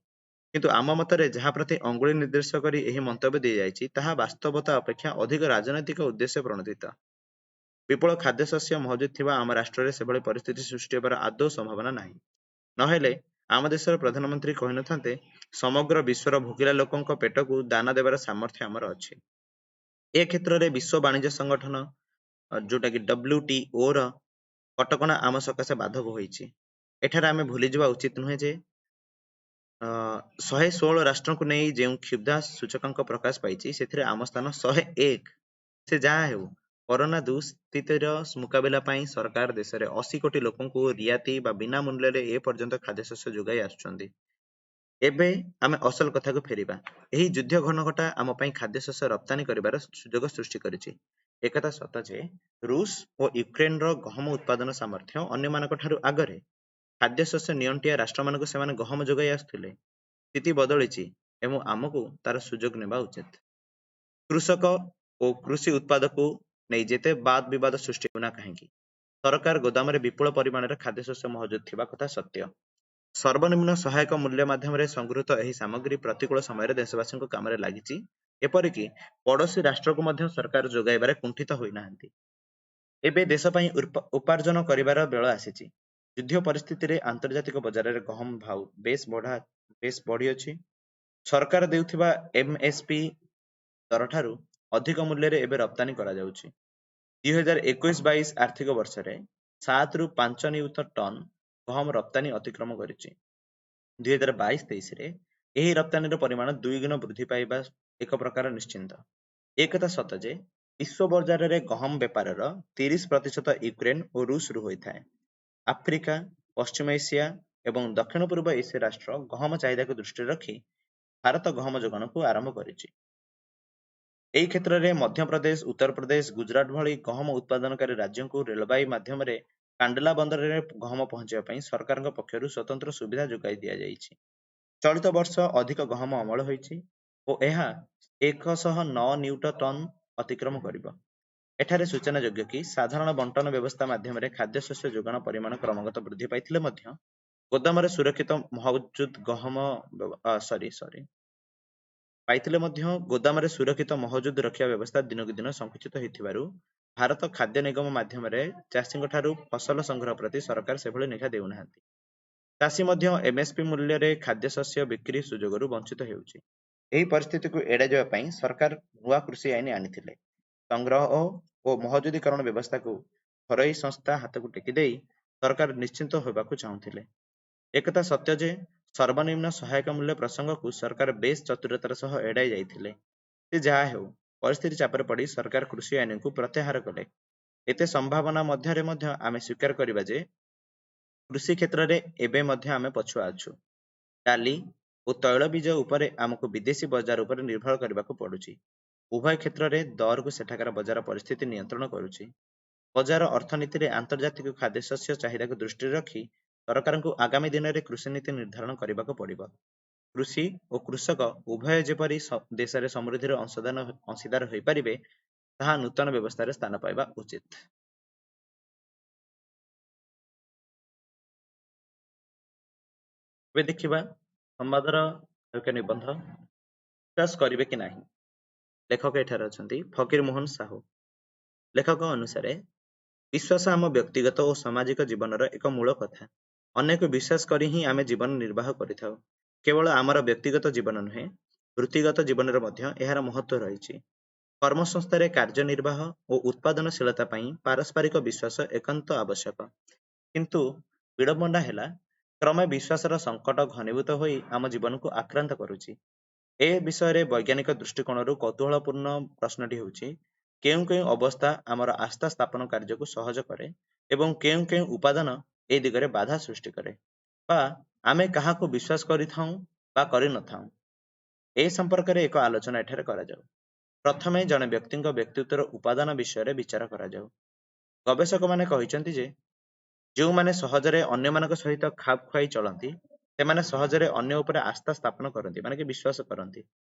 କିନ୍ତୁ ଆମ ମତରେ ଯାହା ପ୍ରତି ଅଙ୍ଗୁଳି ନିର୍ଦ୍ଦେଶ କରି ଏହି ମନ୍ତବ୍ୟ ଦିଆଯାଇଛି, ତାହା ବାସ୍ତବତା ଅପେକ୍ଷା ଅଧିକ ରାଜନୈତିକ ଉଦ୍ଦେଶ୍ୟ ପ୍ରଣୋଦିତ। ବିପୁଳ ଖାଦ୍ୟଶସ୍ୟ ମହଜୁଦ ଥିବା ଆମ ରାଷ୍ଟ୍ରରେ ସେଭଳି ପରିସ୍ଥିତି ସୃଷ୍ଟି ହେବାର ଆଦୌ ସମ୍ଭାବନା ନାହିଁ। ନହେଲେ ଆମ ଦେଶର ପ୍ରଧାନମନ୍ତ୍ରୀ କହିନଥାନ୍ତେ, ସମଗ୍ର ବିଶ୍ୱର ଭୋକିଲା ଲୋକଙ୍କ ପେଟକୁ ଦାନା ଦେବାର ସାମର୍ଥ୍ୟ ଆମର ଅଛି। ଏ କ୍ଷେତ୍ରରେ ବିଶ୍ୱ ବାଣିଜ୍ୟ ସଂଗଠନ, ଯୋଉଟା କି WTO ର କଟକଣା ଆମ ସକାଶେ ବାଧକ ହୋଇଛି। ଏଠାରେ ଆମେ ଭୁଲିଯିବା ଉଚିତ ନୁହେଁ ଯେ 116 ରାଷ୍ଟ୍ରଙ୍କୁ ନେଇ ଯେଉଁ କ୍ଷୁଧା ସୂଚକାଙ୍କ ପ୍ରକାଶ ପାଇଛି, ସେଥିରେ ଆମ ସ୍ଥାନ 101। ସେ ଯାହା ହେଉ, କରୋନା ଦୁଃସ୍ଥିତିର ମୁକାବିଲା ପାଇଁ ସରକାର ଦେଶରେ 80 କୋଟି ଲୋକଙ୍କୁ ରିଆତି ବା ବିନା ମୂଲ୍ୟରେ ଏ ପର୍ଯ୍ୟନ୍ତ ଖାଦ୍ୟଶସ୍ୟ ଯୋଗାଇ ଆସୁଛନ୍ତି। ଏବେ ଆମେ ଅସଲ କଥାକୁ ଫେରିବା। ଏହି ଯୁଦ୍ଧ ଘନଘଟା ଆମ ପାଇଁ ଖାଦ୍ୟଶସ୍ୟ ରପ୍ତାନୀ କରିବାର ସୁଯୋଗ ସୃଷ୍ଟି କରିଛି। ଏକଥା ସତ ଯେ ରୁଷ ଓ ୟୁକ୍ରେନର ଗହମ ଉତ୍ପାଦନ ସାମର୍ଥ୍ୟ ଅନ୍ୟମାନଙ୍କ ଠାରୁ ଆଗରେ। ଖାଦ୍ୟଶସ୍ୟ ନିଅଣ୍ଟିଆ ରାଷ୍ଟ୍ରମାନଙ୍କୁ ସେମାନେ ଗହମ ଯୋଗାଇ ଆସୁଥିଲେ। ସ୍ଥିତି ବଦଳିଛି ଏବଂ ଆମକୁ ତାର ସୁଯୋଗ ନେବା ଉଚିତ। କୃଷକ ଓ କୃଷି ଉତ୍ପାଦକୁ ନେଇ ଯେତେ ବାଦ ବିବାଦ ସୃଷ୍ଟି ହେଉନା କାହିଁକି, ସରକାର ଗୋଦାମରେ ବିପୁଳ ପରିମାଣରେ ଖାଦ୍ୟଶସ୍ୟ ମହଜୁଦ ଥିବା କଥା ସତ୍ୟ। ସର୍ବନିମ୍ନ ସହାୟକ ମୂଲ୍ୟ ମାଧ୍ୟମରେ ସଂଗୃହୀତ ଏହି ସାମଗ୍ରୀ ପ୍ରତିକୂଳ ସମୟରେ ଦେଶବାସୀଙ୍କ କାମରେ ଲାଗିଛି। ଏପରିକି ପଡୋଶୀ ରାଷ୍ଟ୍ରକୁ ମଧ୍ୟ ସରକାର ଯୋଗାଇବାରେ କୁଣ୍ଠିତ ହୋଇନାହାନ୍ତି। ଏବେ ଦେଶ ପାଇଁ ଉପାର୍ଜନ କରିବାର ବେଳ ଆସିଛି। ଯୁଦ୍ଧ ପରିସ୍ଥିତିରେ ଆନ୍ତର୍ଜାତିକ ବଜାରରେ ଗହମ ଭାଉ ବେଶ ବଢିଅଛି। ସରକାର ଦେଉଥିବା ଏମଏସପି ଦରଠାରୁ ଅଧିକ ମୂଲ୍ୟରେ ଏବେ ରପ୍ତାନୀ କରାଯାଉଛି। 2021-22 ଆର୍ଥିକ ବର୍ଷରେ 7ରୁ 5 ନିୟୁତ ଟନ୍ ଗହମ ରପ୍ତାନୀ ଅତିକ୍ରମ କରିଛି। 2022-23ରେ ଏହି ରପ୍ତାନୀର ପରିମାଣ ଦୁଇଗୁଣ ବୃଦ୍ଧି ପାଇବା ଏକ ପ୍ରକାର ନିଶ୍ଚିନ୍ତ। ଏକଥା ସତ ଯେ ବିଶ୍ୱ ବଜାରରେ ଗହମ ବେପାରର 30% ୟୁକ୍ରେନ ଓ ରୁଷରୁ ହୋଇଥାଏ। ଆଫ୍ରିକା, ପଶ୍ଚିମ ଏସିଆ ଏବଂ ଦକ୍ଷିଣ ପୂର୍ବ ଏସିଆ ରାଷ୍ଟ୍ର ଗହମ ଚାହିଦାକୁ ଦୃଷ୍ଟିରେ ରଖି ଭାରତ ଗହମ ଯୋଗାଣକୁ ଆରମ୍ଭ କରିଛି। ଏହି କ୍ଷେତ୍ରରେ ମଧ୍ୟପ୍ରଦେଶ, ଉତ୍ତରପ୍ରଦେଶ, ଗୁଜରାଟ ଭଳି ଗହମ ଉତ୍ପାଦନକାରୀ ରାଜ୍ୟଙ୍କୁ ରେଳବାଇ ମାଧ୍ୟମରେ କାଣ୍ଡଲା ବନ୍ଦରରେ ଗହମ ପହଞ୍ଚିବା ପାଇଁ ସରକାରଙ୍କ ପକ୍ଷରୁ ସ୍ୱତନ୍ତ୍ର ସୁବିଧା ଯୋଗାଇ ଦିଆଯାଇଛି। ଚଳିତ ବର୍ଷ ଅଧିକ ଗହମ ଅମଳ ହୋଇଛି ଓ ଏହା 109 ନିୟୁତ ଟନ୍ ଅତିକ୍ରମ କରିବ। ଏଠାରେ ସୂଚନାଯୋଗ୍ୟ କି ସାଧାରଣ ବଣ୍ଟନ ବ୍ୟବସ୍ଥା ମାଧ୍ୟମରେ ଖାଦ୍ୟଶସ୍ୟ ଯୋଗାଣ ପରିମାଣ କ୍ରମାଗତ ବୃଦ୍ଧି ପାଇଥିଲେ ମଧ୍ୟ ଗୋଦାମରେ ସୁରକ୍ଷିତ ମହଜୁଦ ଗହମ ସରି ସରି ପାଇଥିଲେ ମଧ୍ୟ ଗୋଦାମରେ ସୁରକ୍ଷିତ ମହଜୁଦ ରଖିବା ବ୍ୟବସ୍ଥା ଦିନକୁ ଦିନ ସଂକୁଚିତ ହୋଇଥିବାରୁ ଭାରତ ଖାଦ୍ୟ ନିଗମ ମାଧ୍ୟମରେ ଚାଷୀଙ୍କଠାରୁ ଫସଲ ସଂଗ୍ରହ ପ୍ରତି ସରକାର ସେଭଳି ନିଘା ଦେଉନାହାନ୍ତି। ଚାଷୀ ମଧ୍ୟ ଏମଏସପି ମୂଲ୍ୟରେ ଖାଦ୍ୟଶସ୍ୟ ବିକ୍ରି ସୁଯୋଗରୁ ବଞ୍ଚିତ ହେଉଛି। ଏହି ପରିସ୍ଥିତିକୁ ଏଡ଼ାଯିବା ପାଇଁ ସରକାର ନୂଆ କୃଷି ଆଇନ ଆଣିଥିଲେ। ସଂଗ୍ରହ ଓ ମହଜୁଦୀକରଣ ବ୍ୟବସ୍ଥାକୁ ଘରୋଇ ସଂସ୍ଥା ହାତକୁ ଟେକି ଦେଇ ସରକାର ନିଶ୍ଚିନ୍ତ ହେବାକୁ ଚାହୁଁଥିଲେ। ଏକଥା ସତ୍ୟ ଯେ ସର୍ବନିମ୍ନ ସହାୟକ ମୂଲ୍ୟ ପ୍ରସଙ୍ଗକୁ ସରକାର ବେଶ୍ ଚତୁରତାର ସହ ଏଡ଼ାଇ ଯାଇଥିଲେ। ସେ ଯାହା ହେଉ, ପରିସ୍ଥିତି ଚାପରେ ପଡ଼ି ସରକାର କୃଷି ଆଇନକୁ ପ୍ରତ୍ୟାହାର କଲେ। ଏତେ ସମ୍ଭାବନା ମଧ୍ୟରେ ମଧ୍ୟ ଆମେ ସ୍ୱୀକାର କରିବା ଯେ କୃଷି କ୍ଷେତ୍ରରେ ଏବେ ମଧ୍ୟ ଆମେ ପଛୁଆ ଅଛୁ। ଡାଲି ଓ ତୈଳବୀଜ ଉପରେ ଆମକୁ ବିଦେଶୀ ବଜାର ଉପରେ ନିର୍ଭର କରିବାକୁ ପଡୁଛି। ଉଭୟ କ୍ଷେତ୍ରରେ ଦରକୁ ସେଠାକାର ବଜାର ପରିସ୍ଥିତି ନିୟନ୍ତ୍ରଣ କରୁଛି। ବଜାର ଅର୍ଥନୀତିରେ ଆନ୍ତର୍ଜାତିକ ଖାଦ୍ୟଶସ୍ୟ ଚାହିଦାକୁ ଦୃଷ୍ଟିରେ ରଖି ସରକାରଙ୍କୁ ଆଗାମୀ ଦିନରେ କୃଷିନୀତି ନିର୍ଦ୍ଧାରଣ କରିବାକୁ ପଡ଼ିବ। କୃଷି ଓ କୃଷକ ଉଭୟ ଯେପରି ଦେଶରେ ସମୃଦ୍ଧିର ଅଂଶୀଦାର ହୋଇପାରିବେ, ତାହା ନୂତନ ବ୍ୟବସ୍ଥାରେ ସ୍ଥାନ ପାଇବା ଉଚିତ। ଏବେ ଦେଖିବା ସମ୍ବାଦର ଏକ ନିବନ୍ଧ, ବିଶ୍ୱାସ କରିବେ କି ନାହିଁ। ଲେଖକ ଏଠାରେ ଅଛନ୍ତି ଫକୀର ମୋହନ ସାହୁ। ଲେଖକ ଅନୁସାରେ ବିଶ୍ୱାସ ଆମ ବ୍ୟକ୍ତିଗତ ଓ ସାମାଜିକ ଜୀବନର ଏକ ମୂଳ କଥା। ଅନେକ ବିଶ୍ୱାସ କରି ହିଁ ଆମେ ଜୀବନ ନିର୍ବାହ କରିଥାଉ। କେବଳ ଆମର ବ୍ୟକ୍ତିଗତ ଜୀବନ ନୁହେଁ, ବୃତ୍ତିଗତ ଜୀବନରେ ମଧ୍ୟ ଏହାର ମହତ୍ତ୍ୱ ରହିଛି। କର୍ମସଂସ୍ଥାରେ କାର୍ଯ୍ୟନିର୍ବାହ ଓ ଉତ୍ପାଦନଶୀଳତା ପାଇଁ ପାରସ୍ପରିକ ବିଶ୍ୱାସ ଏକାନ୍ତ ଆବଶ୍ୟକ। କିନ୍ତୁ ବିଡ଼ମ୍ବନା ହେଲା, କ୍ରମେ ବିଶ୍ୱାସର ସଙ୍କଟ ଘନୀଭୂତ ହୋଇ ଆମ ଜୀବନକୁ ଆକ୍ରାନ୍ତ କରୁଛି। ଏ ବିଷୟରେ ବୈଜ୍ଞାନିକ ଦୃଷ୍ଟିକୋଣରୁ କୌତୂହଳପୂର୍ଣ୍ଣ ପ୍ରଶ୍ନଟି ହେଉଛି, କେଉଁ କେଉଁ ଅବସ୍ଥା ଆମର ଆସ୍ଥା ସ୍ଥାପନ କାର୍ଯ୍ୟକୁ ସହଜ କରେ ଏବଂ କେଉଁ କେଉଁ ଉପାଦାନ ଏ ଦିଗରେ ବାଧା ସୃଷ୍ଟି କରେ, ବା ଆମେ କାହାକୁ ବିଶ୍ୱାସ କରିଥାଉଁ ବା କରିନଥାଉଁ, ଏ ସମ୍ପର୍କରେ ଏକ ଆଲୋଚନା ଏଠାରେ କରାଯାଉ। ପ୍ରଥମେ ଜଣେ ବ୍ୟକ୍ତିଙ୍କ ବ୍ୟକ୍ତିତ୍ୱର ଉପାଦାନ ବିଷୟରେ ବିଚାର କରାଯାଉ। ଗବେଷକମାନେ କହିଛନ୍ତି ଯେ ଯେଉଁମାନେ ସହଜରେ ଅନ୍ୟମାନଙ୍କ ସହିତ ଖାପ ଖୁଆଇ ଚଳନ୍ତି, ସେମାନେ ସହଜରେ ଅନ୍ୟ ଉପରେ ଆସ୍ଥା ସ୍ଥାପନ କରନ୍ତି, ମାନେ କି ବିଶ୍ୱାସ କରନ୍ତି।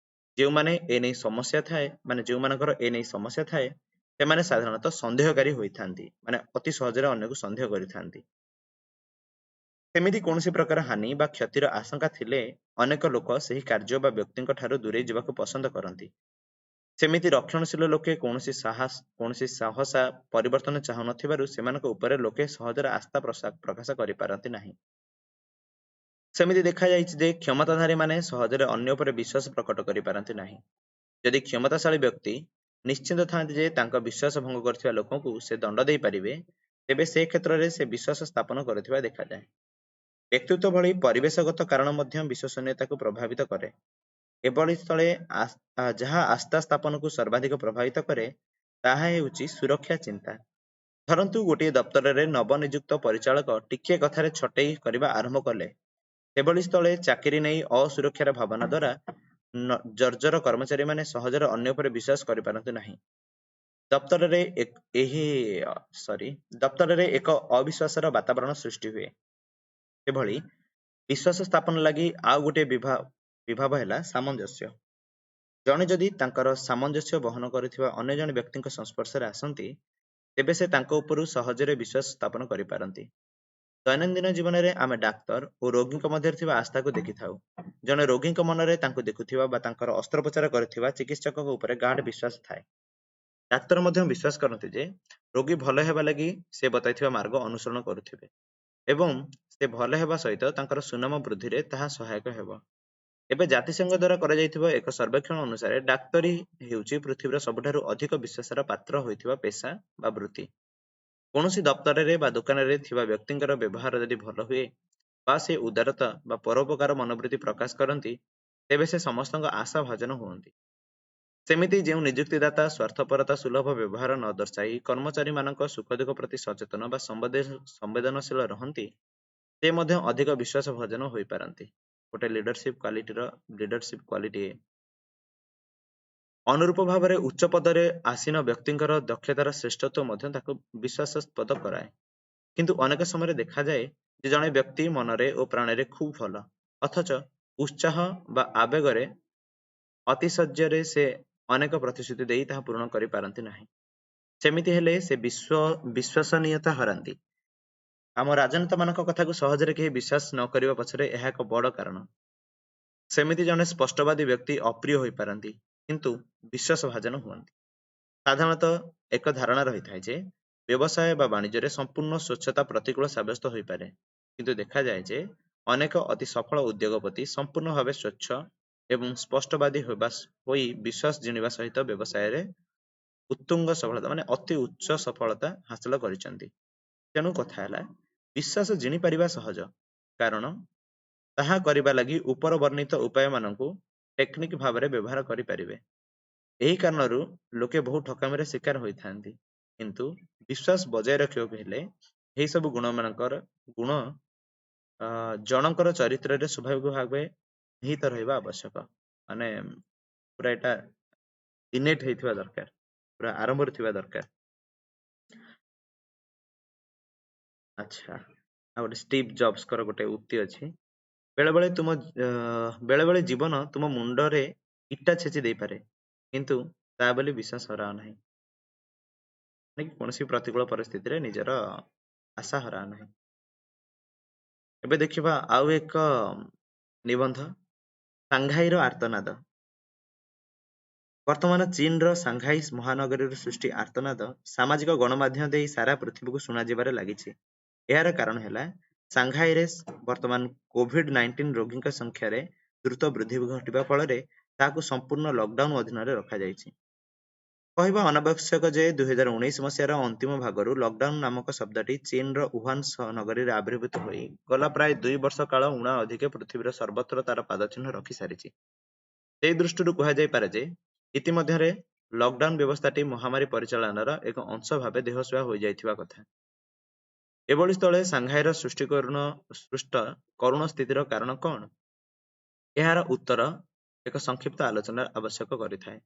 ଯେଉଁମାନେ ଏ ନେଇ ସମସ୍ୟା ଥାଏ, ମାନେ ଯେଉଁମାନଙ୍କର ଏ ନେଇ ସମସ୍ୟା ଥାଏ, ସେମାନେ ସାଧାରଣତଃ ସନ୍ଦେହକାରୀ ହୋଇଥାନ୍ତି, ମାନେ ଅତି ସହଜରେ ଅନ୍ୟକୁ ସନ୍ଦେହ କରିଥାନ୍ତି। ସେମିତି କୌଣସି ପ୍ରକାର ହାନି ବା କ୍ଷତିର ଆଶଙ୍କା ଥିଲେ ଅନେକ ଲୋକ ସେହି କାର୍ଯ୍ୟ ବା ବ୍ୟକ୍ତିଙ୍କ ଠାରୁ ଦୂରେଇ ଯିବାକୁ ପସନ୍ଦ କରନ୍ତି। ସେମିତି ରକ୍ଷଣଶୀଳ ଲୋକେ କୌଣସି ସାହସା ପରିବର୍ତ୍ତନ ଚାହୁଁନଥିବାରୁ ସେମାନଙ୍କ ଉପରେ ଲୋକେ ସହଜରେ ଆସ୍ଥା ପ୍ରକାଶ କରିପାରନ୍ତି ନାହିଁ। ସେମିତି ଦେଖାଯାଇଛି ଯେ କ୍ଷମତାଧାରୀମାନେ ସହଜରେ ଅନ୍ୟ ଉପରେ ବିଶ୍ୱାସ ପ୍ରକଟ କରିପାରନ୍ତି ନାହିଁ। ଯଦି କ୍ଷମତାଶାଳୀ ବ୍ୟକ୍ତି ନିଶ୍ଚିନ୍ତ ଥାନ୍ତି ଯେ ତାଙ୍କ ବିଶ୍ୱାସ ଭଙ୍ଗ କରିଥିବା ଲୋକଙ୍କୁ ସେ ଦଣ୍ଡ ଦେଇପାରିବେ, ତେବେ ସେ କ୍ଷେତ୍ରରେ ସେ ବିଶ୍ୱାସ ସ୍ଥାପନ କରୁଥିବା ଦେଖାଯାଏ। ବ୍ୟକ୍ତିତ୍ୱ ଭଳି ପରିବେଶଗତ କାରଣ ମଧ୍ୟ ବିଶ୍ୱସନୀୟତାକୁ ପ୍ରଭାବିତ କରେ। ଏଭଳି ସ୍ଥଳେ ଯାହା ଆସ୍ଥା ସ୍ଥାପନକୁ ସର୍ବାଧିକ ପ୍ରଭାବିତ କରେ, ତାହା ହେଉଛି ସୁରକ୍ଷା ଚିନ୍ତା। ଧରନ୍ତୁ ଗୋଟିଏ ଦପ୍ତରରେ ନବନିଯୁକ୍ତ ପରିଚାଳକ ଟିକିଏ କଥାରେ ଛଟେଇ କରିବା ଆରମ୍ଭ କଲେ, ସେଭଳି ସ୍ଥଳେ ଚାକିରି ନେଇ ଅସୁରକ୍ଷାର ଭାବନା ଦ୍ୱାରା ଜର୍ଜର କର୍ମଚାରୀମାନେ ସହଜରେ ଅନ୍ୟ ଉପରେ ବିଶ୍ୱାସ କରିପାରନ୍ତି ନାହିଁ। ଦପ୍ତରରେ ଦପ୍ତରରେ ଏକ ଅବିଶ୍ୱାସର ବାତାବରଣ ସୃଷ୍ଟି ହୁଏ। ସେଭଳି ବିଶ୍ୱାସ ସ୍ଥାପନ ଲାଗି ଆଉ ଗୋଟିଏ ବିଭାବ ହେଲା ସାମଞ୍ଜସ୍ୟ। ଜଣେ ଯଦି ତାଙ୍କର ସାମଞ୍ଜସ୍ୟ ବହନ କରୁଥିବା ଅନ୍ୟ ଜଣେ ବ୍ୟକ୍ତିଙ୍କ ସଂସ୍ପର୍ଶରେ ଆସନ୍ତି, ତେବେ ସେ ତାଙ୍କ ଉପରୁ ସହଜରେ ବିଶ୍ୱାସ ସ୍ଥାପନ କରିପାରନ୍ତି। ଦୈନନ୍ଦିନ ଜୀବନରେ ଆମେ ଡାକ୍ତର ଓ ରୋଗୀଙ୍କ ମଧ୍ୟରେ ଥିବା ଆସ୍ଥାକୁ ଦେଖିଥାଉ। ଜଣେ ରୋଗୀଙ୍କ ମନରେ ତାଙ୍କୁ ଦେଖୁଥିବା ବା ତାଙ୍କର ଅସ୍ତ୍ରୋପଚାର କରିଥିବା ଚିକିତ୍ସକଙ୍କ ଉପରେ ଗାଢ଼ ବିଶ୍ୱାସ ଥାଏ। ଡାକ୍ତର ମଧ୍ୟ ବିଶ୍ୱାସ କରନ୍ତି ଯେ ରୋଗୀ ଭଲ ହେବା ଲାଗି ସେ ବତାଇଥିବା ମାର୍ଗ ଅନୁସରଣ କରୁଥିବେ ଏବଂ ସେ ଭଲ ହେବା ସହିତ ତାଙ୍କର ସୁନାମ ବୃଦ୍ଧିରେ ତାହା ସହାୟକ ହେବ। ଏବେ ଜାତିସଂଘ ଦ୍ୱାରା କରାଯାଇଥିବା ଏକ ସର୍ବେକ୍ଷଣ ଅନୁସାରେ ଡାକ୍ତରୀ ହେଉଛି ପୃଥିବୀର ସବୁଠାରୁ ଅଧିକ ବିଶ୍ୱାସର ପାତ୍ର ହୋଇଥିବା ପେସା ବା ବୃତ୍ତି। କୌଣସି ଦପ୍ତରରେ ବା ଦୋକାନରେ ଥିବା ବ୍ୟକ୍ତିଙ୍କର ବ୍ୟବହାର ଯଦି ଭଲ ହୁଏ ବା ସେ ଉଦାରତା ବା ପରୋପକାର ମନୋବୃତ୍ତି ପ୍ରକାଶ କରନ୍ତି, ତେବେ ସେ ସମସ୍ତଙ୍କ ଆଶା ଭାଜନ ହୁଅନ୍ତି। ସେମିତି ଯେଉଁ ନିଯୁକ୍ତିଦାତା ସ୍ୱାର୍ଥପରତା ସୁଲଭ ବ୍ୟବହାର ନ ଦର୍ଶାଇ କର୍ମଚାରୀମାନଙ୍କ ସୁଖଦୁଃଖ ପ୍ରତି ସଚେତନ ବା ସମ୍ବେଦନଶୀଳ ରହନ୍ତି, ସେ ମଧ୍ୟ ଅଧିକ ବିଶ୍ୱାସ ଭାଜନ ହୋଇପାରନ୍ତି। ଗୋଟେ ଲିଡରସିପ୍ କ୍ୱାଲିଟି। ଅନୁରୂପ ଭାବରେ ଉଚ୍ଚ ପଦରେ ଆସୀନ ବ୍ୟକ୍ତିଙ୍କର ଦକ୍ଷତାର ଶ୍ରେଷ୍ଠତ୍ୱ ମଧ୍ୟ ତାକୁ ବିଶ୍ୱାସାସ୍ପଦ କରାଏ। କିନ୍ତୁ ଅନେକ ସମୟରେ ଦେଖାଯାଏ ଯେ ଜଣେ ବ୍ୟକ୍ତି ମନରେ ଓ ପ୍ରାଣରେ ଖୁବ୍ ଭଲ, ଅଥଚ ଉତ୍ସାହ ବା ଆବେଗରେ ଅତିଶଯ୍ୟରେ ସେ ଅନେକ ପ୍ରତିଶ୍ରୁତି ଦେଇ ତାହା ପୂରଣ କରିପାରନ୍ତି ନାହିଁ। ସେମିତି ହେଲେ ସେ ବିଶ୍ୱସନୀୟତା ହରାନ୍ତି। ଆମ ରାଜନେତାମାନଙ୍କ କଥାକୁ ସହଜରେ କେହି ବିଶ୍ୱାସ ନ କରିବା ପଛରେ ଏହା ଏକ ବଡ଼ କାରଣ। ସେମିତି ଜଣେ ସ୍ପଷ୍ଟବାଦୀ ବ୍ୟକ୍ତି ଅପ୍ରିୟ ହୋଇପାରନ୍ତି, କିନ୍ତୁ ବିଶ୍ୱାସଭାଜନ ହୁଅନ୍ତି। ସାଧାରଣତଃ ଏକ ଧାରଣା ରହିଥାଏ ଯେ ବ୍ୟବସାୟ ବା ବାଣିଜ୍ୟରେ ସମ୍ପୂର୍ଣ୍ଣ ସ୍ୱଚ୍ଛତା ପ୍ରତିକୂଳ ସାବ୍ୟସ୍ତ ହୋଇପାରେ। କିନ୍ତୁ ଦେଖାଯାଏ ଯେ ଅନେକ ଅତି ସଫଳ ଉଦ୍ୟୋଗପତି ସମ୍ପୂର୍ଣ୍ଣ ଭାବେ ସ୍ୱଚ୍ଛ ଏବଂ ସ୍ପଷ୍ଟବାଦୀ ହୋଇ ବିଶ୍ୱାସ ଜିଣିବା ସହିତ ବ୍ୟବସାୟରେ ଉତ୍ତୁଙ୍ଗ ସଫଳତା, ମାନେ ଅତି ଉଚ୍ଚ ସଫଳତା ହାସଲ କରିଛନ୍ତି। ତେଣୁ କଥା ହେଲା, ବିଶ୍ୱାସ ଜିଣିପାରିବା ସହଜ, କାରଣ ତାହା କରିବା ଲାଗି ଉପର ବର୍ଣ୍ଣିତ ଉପାୟମାନଙ୍କୁ ଟେକ୍ନିକ ଭାବରେ ବ୍ୟବହାର କରିପାରିବେ। ଏହି କାରଣରୁ ଲୋକେ ବହୁ ଠକାମିର ଶିକାର ହୋଇଥାନ୍ତି। କିନ୍ତୁ ବିଶ୍ୱାସ ବଜାୟ ରଖିବାକୁ ହେଲେ ଏହି ସବୁ ଗୁଣ ଜଣଙ୍କର ଚରିତ୍ରରେ ସ୍ୱାଭାବିକ ଭାବେ ନିହିତ ରହିବା ଆବଶ୍ୟକ। ମାନେ ପୁରା ଏଇଟା ଇନେଟ୍ ହେଇଥିବା ଦରକାର, ପୁରା ଆରମ୍ଭରୁ ଥିବା ଦରକାର। ଆଚ୍ଛା, ଆଉ ଗୋଟେ ଷ୍ଟିଭ୍ ଜବ୍ସଙ୍କର ଗୋଟେ ଉକ୍ତି ଅଛି, ବେଳେବେଳେ ଜୀବନ ତୁମ ମୁଣ୍ଡରେ ଇଟା ଛେଚି ଦେଇପାରେ, କିନ୍ତୁ ତା ବୋଲି ବିଶ୍ୱାସ ହରାଅ ନାହିଁ। ମାନେ କୌଣସି ପ୍ରତିକୂଳ ପରିସ୍ଥିତିରେ ନିଜର ଆଶା ହରାଅ ନାହିଁ। ଏବେ ଦେଖିବା ଆଉ ଏକ ନିବନ୍ଧ, ସାଂଘାଇର ଆର୍ତ୍ତନାଦ। ବର୍ତ୍ତମାନ ଚୀନର ସାଂଘାଇ ମହାନଗରୀରୁ ସୃଷ୍ଟି ଆର୍ତ୍ତନାଦ ସାମାଜିକ ଗଣମାଧ୍ୟମ ଦେଇ ସାରା ପୃଥିବୀକୁ ଶୁଣାଯିବାରେ ଲାଗିଛି। ଏହାର କାରଣ ହେଲା ସାଂଘାଇରେ ବର୍ତ୍ତମାନ କୋଭିଡ-19 ରୋଗୀଙ୍କ ସଂଖ୍ୟାରେ ଦ୍ରୁତ ବୃଦ୍ଧି ଘଟିବା ଫଳରେ ତାହାକୁ ସମ୍ପୂର୍ଣ୍ଣ ଲକଡାଉନ ଅଧୀନରେ ରଖାଯାଇଛି। କହିବା ଅନାବଶ୍ୟକ ଯେ 2019 ମସିହାର ଅନ୍ତିମ ଭାଗରୁ ଲକଡାଉନ ନାମକ ଶବ୍ଦଟି ଚୀନର ଉହାନ ନଗରୀରେ ଆବିର୍ଭୂତ ହୋଇ ଗଲା ପ୍ରାୟ 2 ବର୍ଷ କାଳ ଊଣା ଅଧିକେ ପୃଥିବୀର ସର୍ବତ୍ର ତାର ପାଦଚିହ୍ନ ରଖିସାରିଛି। ସେହି ଦୃଷ୍ଟିରୁ କୁହାଯାଇପାରେ ଯେ ଇତିମଧ୍ୟରେ ଲକଡାଉନ ବ୍ୟବସ୍ଥାଟି ମହାମାରୀ ପରିଚାଳନାର ଏକ ଅଂଶ ଭାବେ ଦେହସୁହା ହୋଇଯାଇଥିବା କଥା। ଏଭଳି ସ୍ଥଳେ ସାଂଘାଇର ସୃଷ୍ଟ କରୁଣ ସ୍ଥିତିର କାରଣ କଣ? ଏହାର ଉତ୍ତର ଏକ ସଂକ୍ଷିପ୍ତ ଆଲୋଚନାର ଆବଶ୍ୟକ କରିଥାଏ।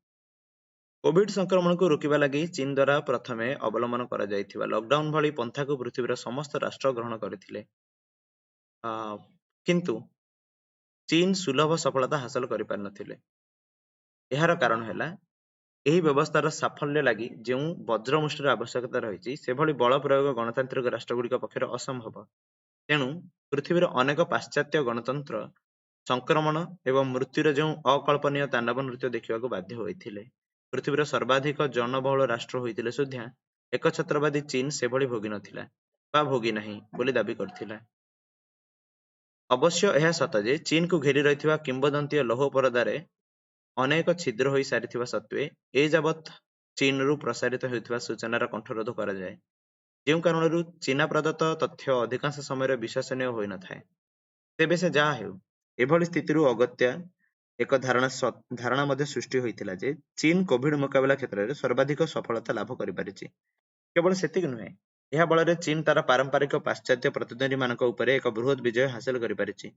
କୋଭିଡ ସଂକ୍ରମଣକୁ ରୋକିବା ଲାଗି ଚୀନ ଦ୍ୱାରା ପ୍ରଥମେ ଅବଲମ୍ବନ କରାଯାଇଥିବା ଲକଡାଉନ ଭଳି ପନ୍ଥାକୁ ପୃଥିବୀର ସମସ୍ତ ରାଷ୍ଟ୍ର ଗ୍ରହଣ କରିଥିଲେ, କିନ୍ତୁ ଚୀନ ସୁଲଭ ସଫଳତା ହାସଲ କରିପାରିନଥିଲେ। ଏହାର କାରଣ ହେଲା ଏହି ବ୍ୟବସ୍ଥାର ସାଫଲ୍ୟ ଲାଗି ଯେଉଁ ବଜ୍ରମୁଷ୍ଟିର ଆବଶ୍ୟକତା ରହିଛି, ସେଭଳି ବଳ ପ୍ରୟୋଗ ଗଣତାନ୍ତ୍ରିକ ରାଷ୍ଟ୍ରଗୁଡ଼ିକ ପକ୍ଷରେ ଅସମ୍ଭବ। ତେଣୁ ପୃଥିବୀର ଅନେକ ପାଶ୍ଚାତ୍ୟ ଗଣତନ୍ତ୍ର ସଂକ୍ରମଣ ଏବଂ ମୃତ୍ୟୁର ଯେଉଁ ଅକଳ୍ପନୀୟ ତାଣ୍ଡବ ନୃତ୍ୟ ଦେଖିବାକୁ ବାଧ୍ୟ ହୋଇଥିଲେ, ପୃଥିବୀର ସର୍ବାଧିକ ଜନବହୁଳ ରାଷ୍ଟ୍ର ହୋଇଥିଲେ ସୁଦ୍ଧା ଏକଛତ୍ରବାଦୀ ଚୀନ ସେଭଳି ଭୋଗିନଥିଲା ବା ଭୋଗି ନାହିଁ ବୋଲି ଦାବି କରିଥିଲା। ଅବଶ୍ୟ ଏହା ସତ ଯେ ଚୀନକୁ ଘେରି ରହିଥିବା କିମ୍ବଦନ୍ତୀୟ ଲୌହ ପରଦାରେ ଅନେକ ଛିଦ୍ର ହୋଇ ସାରିଥିବା ସତ୍ତ୍ୱେ ଏ ଯାବତ୍ ଚୀନରୁ ପ୍ରସାରିତ ହେଉଥିବା ସୂଚନାର କଣ୍ଠରୋଧ କରାଯାଏ, ଯେଉଁ କାରଣରୁ ଚୀନା ପ୍ରଦତ୍ତ ତଥ୍ୟ ଅଧିକାଂଶ ସମୟରେ ବିଶ୍ୱସନୀୟ ହୋଇନଥାଏ। ତେବେ ସେ ଯାହା ହେଉ, ଏଭଳି ସ୍ଥିତିରୁ ଅଗତ୍ୟା ଏକ ଧାରଣା ମଧ୍ୟ ସୃଷ୍ଟି ହୋଇଥିଲା ଯେ ଚୀନ କୋଭିଡ ମୁକାବିଲା କ୍ଷେତ୍ରରେ ସର୍ବାଧିକ ସଫଳତା ଲାଭ କରିପାରିଛି। କେବଳ ସେତିକି ନୁହେଁ, ଏହା ବଳରେ ଚୀନ ତାର ପାରମ୍ପରିକ ପାଶ୍ଚାତ୍ୟ ପ୍ରତିଦ୍ୱନ୍ଦ୍ୱୀମାନଙ୍କ ଉପରେ ଏକ ବୃହତ୍ ବିଜୟ ହାସଲ କରିପାରିଛି।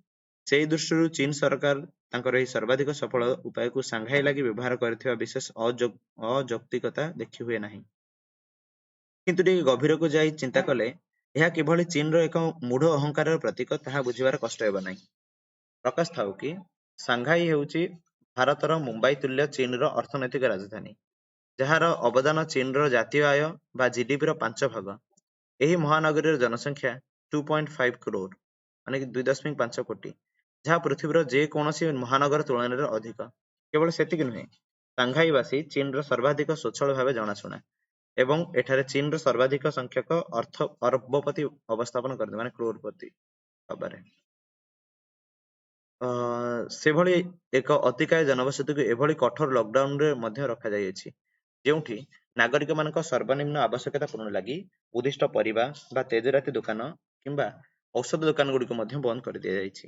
ସେହି ଦୃଷ୍ଟିରୁ ଚୀନ ସରକାର ତାଙ୍କର ଏହି ସର୍ବାଧିକ ସଫଳ ଉପାୟକୁ ସାଂଘାଇ ଲାଗି ବ୍ୟବହାର କରିଥିବା ବିଶେଷ ଅଯୌକ୍ତିକତା ଦେଖି ହୁଏ ନାହିଁ। କିନ୍ତୁ ଟିକେ ଗଭୀରକୁ ଯାଇ ଚିନ୍ତା କଲେ ଏହା କିଭଳି ଚୀନର ଏକ ମୂଢ଼ ଅହଙ୍କାରର ପ୍ରତୀକ ତାହା ବୁଝିବାର କଷ୍ଟ ହେବ ନାହିଁ। ପ୍ରକାଶ ଥାଉ କି ସାଂଘାଇ ହେଉଛି ଭାରତର ମୁମ୍ବାଇ ତୁଲ୍ୟ ଚୀନର ଅର୍ଥନୈତିକ ରାଜଧାନୀ, ଯାହାର ଅବଦାନ ଚୀନର ଜାତୀୟ ଆୟ ବା ଜିଡିପିର 5 ଭାଗ। ଏହି ମହାନଗରୀର ଜନସଂଖ୍ୟା 2.5 କ୍ରୋର, ମାନେ କି 2.5 କୋଟି, ଯାହା ପୃଥିବୀର ଯେକୌଣସି ମହାନଗର ତୁଳନାରେ ଅଧିକ। କେବଳ ସେତିକି ନୁହେଁ, ସାଂଘାଇବାସୀ ଚୀନର ସର୍ବାଧିକ ସ୍ୱଚ୍ଛଳ ଭାବେ ଜଣାଶୁଣା ଏବଂ ଏଠାରେ ଚୀନର ସର୍ବାଧିକ ସଂଖ୍ୟକ ଅର୍ଥ ଅରବପତି ଅବସ୍ଥାପନ କରନ୍ତି, ମାନେ କ୍ରୋରପତି ଭାବରେ। ସେଭଳି ଏକ ଅତିକାୟ ଜନବସତିକୁ ଏଭଳି କଠୋର ଲକଡାଉନରେ ମଧ୍ୟ ରଖାଯାଇଅଛି, ଯେଉଁଠି ନାଗରିକମାନଙ୍କ ସର୍ବନିମ୍ନ ଆବଶ୍ୟକତା ପୂରଣ ଲାଗି ଉଦ୍ଦିଷ୍ଟ ପରିବା ବା ତେଜରାତି ଦୋକାନ କିମ୍ବା ଔଷଧ ଦୋକାନଗୁଡ଼ିକୁ ମଧ୍ୟ ବନ୍ଦ କରିଦିଆଯାଇଛି।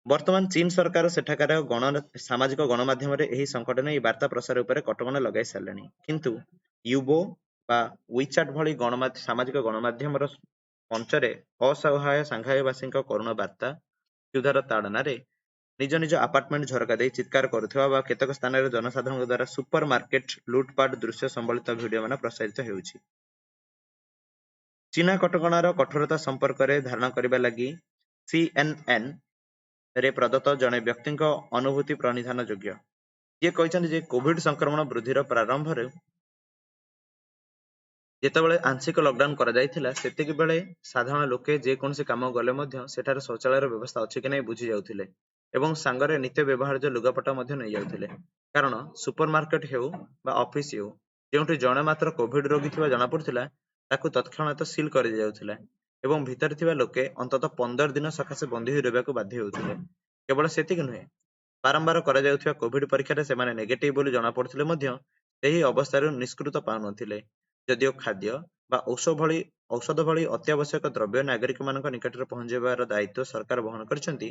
ବର୍ତ୍ତମାନ ଚୀନ ସରକାର ସେଠାକାର ସାମାଜିକ ଗଣମାଧ୍ୟମରେ ଏହି ସଙ୍କଟ ନେଇ ବାର୍ତ୍ତା ପ୍ରସାର ଉପରେ କଟକଣା ଲଗାଇ ସାରିଲେଣି। କିନ୍ତୁ ୟୁବୋ ବା ୱିଚାଟ୍ ଭଳି ସାମାଜିକ ଗଣମାଧ୍ୟମର ମଞ୍ଚରେ ଅସହାୟ ସାଂଘାଇବାସୀଙ୍କ କରୁଣ ବାର୍ତ୍ତା କ୍ଷୁଧାର ତାଡ଼ନାରେ ନିଜ ନିଜ ଆପାର୍ଟମେଣ୍ଟ ଝରକା ଦେଇ ଚିତ୍କାର କରୁଥିବା ବା କେତେକ ସ୍ଥାନରେ ଜନସାଧାରଣଙ୍କ ଦ୍ୱାରା ସୁପର ମାର୍କେଟ ଲୁଟପାଟ ଦୃଶ୍ୟ ସମ୍ବଳିତ ଭିଡିଓ ମାନ ପ୍ରସାରିତ ହେଉଛି। ଚୀନା କଟକଣାର କଠୋରତା ସମ୍ପର୍କରେ ଧାରଣା କରିବା ଲାଗି CNN ରେ ପ୍ରଦତ୍ତ ଜଣେ ବ୍ୟକ୍ତିଙ୍କ ଅନୁଭୂତି ପ୍ରଣିଧାନ ଯୋଗ୍ୟ, ଯିଏ କହିଛନ୍ତି ଯେ କୋଭିଡ ସଂକ୍ରମଣ ବୃଦ୍ଧିର ପ୍ରାରମ୍ଭରେ ଯେତେବେଳେ ଆଂଶିକ ଲକଡାଉନ କରାଯାଇଥିଲା, ସେତିକି ବେଳେ ସାଧାରଣ ଲୋକେ ଯେକୌଣସି କାମ ଗଲେ ମଧ୍ୟ ସେଠାରେ ଶୌଚାଳୟର ବ୍ୟବସ୍ଥା ଅଛି କି ନାହିଁ ବୁଝି ଯାଉଥିଲେ ଏବଂ ସାଙ୍ଗରେ ନିତ୍ୟ ବ୍ୟବହାର୍ଯ୍ୟ ଲୁଗାପଟା ମଧ୍ୟ ନେଇଯାଉଥିଲେ। କାରଣ ସୁପରମାର୍କେଟ ହେଉ ବା ଅଫିସ ହେଉ, ଯେଉଁଠି ଜଣେ ମାତ୍ର କୋଭିଡ ରୋଗୀ ଥିବା ଜଣାପଡୁଥିଲା, ତାକୁ ତତ୍କ୍ଷଣାତ ସିଲ୍ କରିଦିଆଯାଉଥିଲା ଏବଂ ଭିତରେ ଥିବା ଲୋକେ ଅନ୍ତତଃ 15 ଦିନ ସକାଶେ ବନ୍ଦୀ ହୋଇ ରହିବାକୁ ବାଧ୍ୟ ହେଉଥିଲେ। କେବଳ ସେତିକି ନୁହେଁ, ବାରମ୍ବାର କରାଯାଉଥିବା କୋଭିଡ ପରୀକ୍ଷାରେ ସେମାନେ ନେଗେଟିଭ ବୋଲି ଜଣାପଡୁଥିଲେ ମଧ୍ୟ ସେହି ଅବସ୍ଥାରୁ ନିଷ୍କୃତ ପାଉନଥିଲେ। ଯଦିଓ ଖାଦ୍ୟ ବା ଔଷଧ ଭଳି ଅତ୍ୟାବଶ୍ୟକ ଦ୍ରବ୍ୟ ନାଗରିକମାନଙ୍କ ନିକଟରେ ପହଞ୍ଚାଇବାର ଦାୟିତ୍ୱ ସରକାର ବହନ କରିଛନ୍ତି,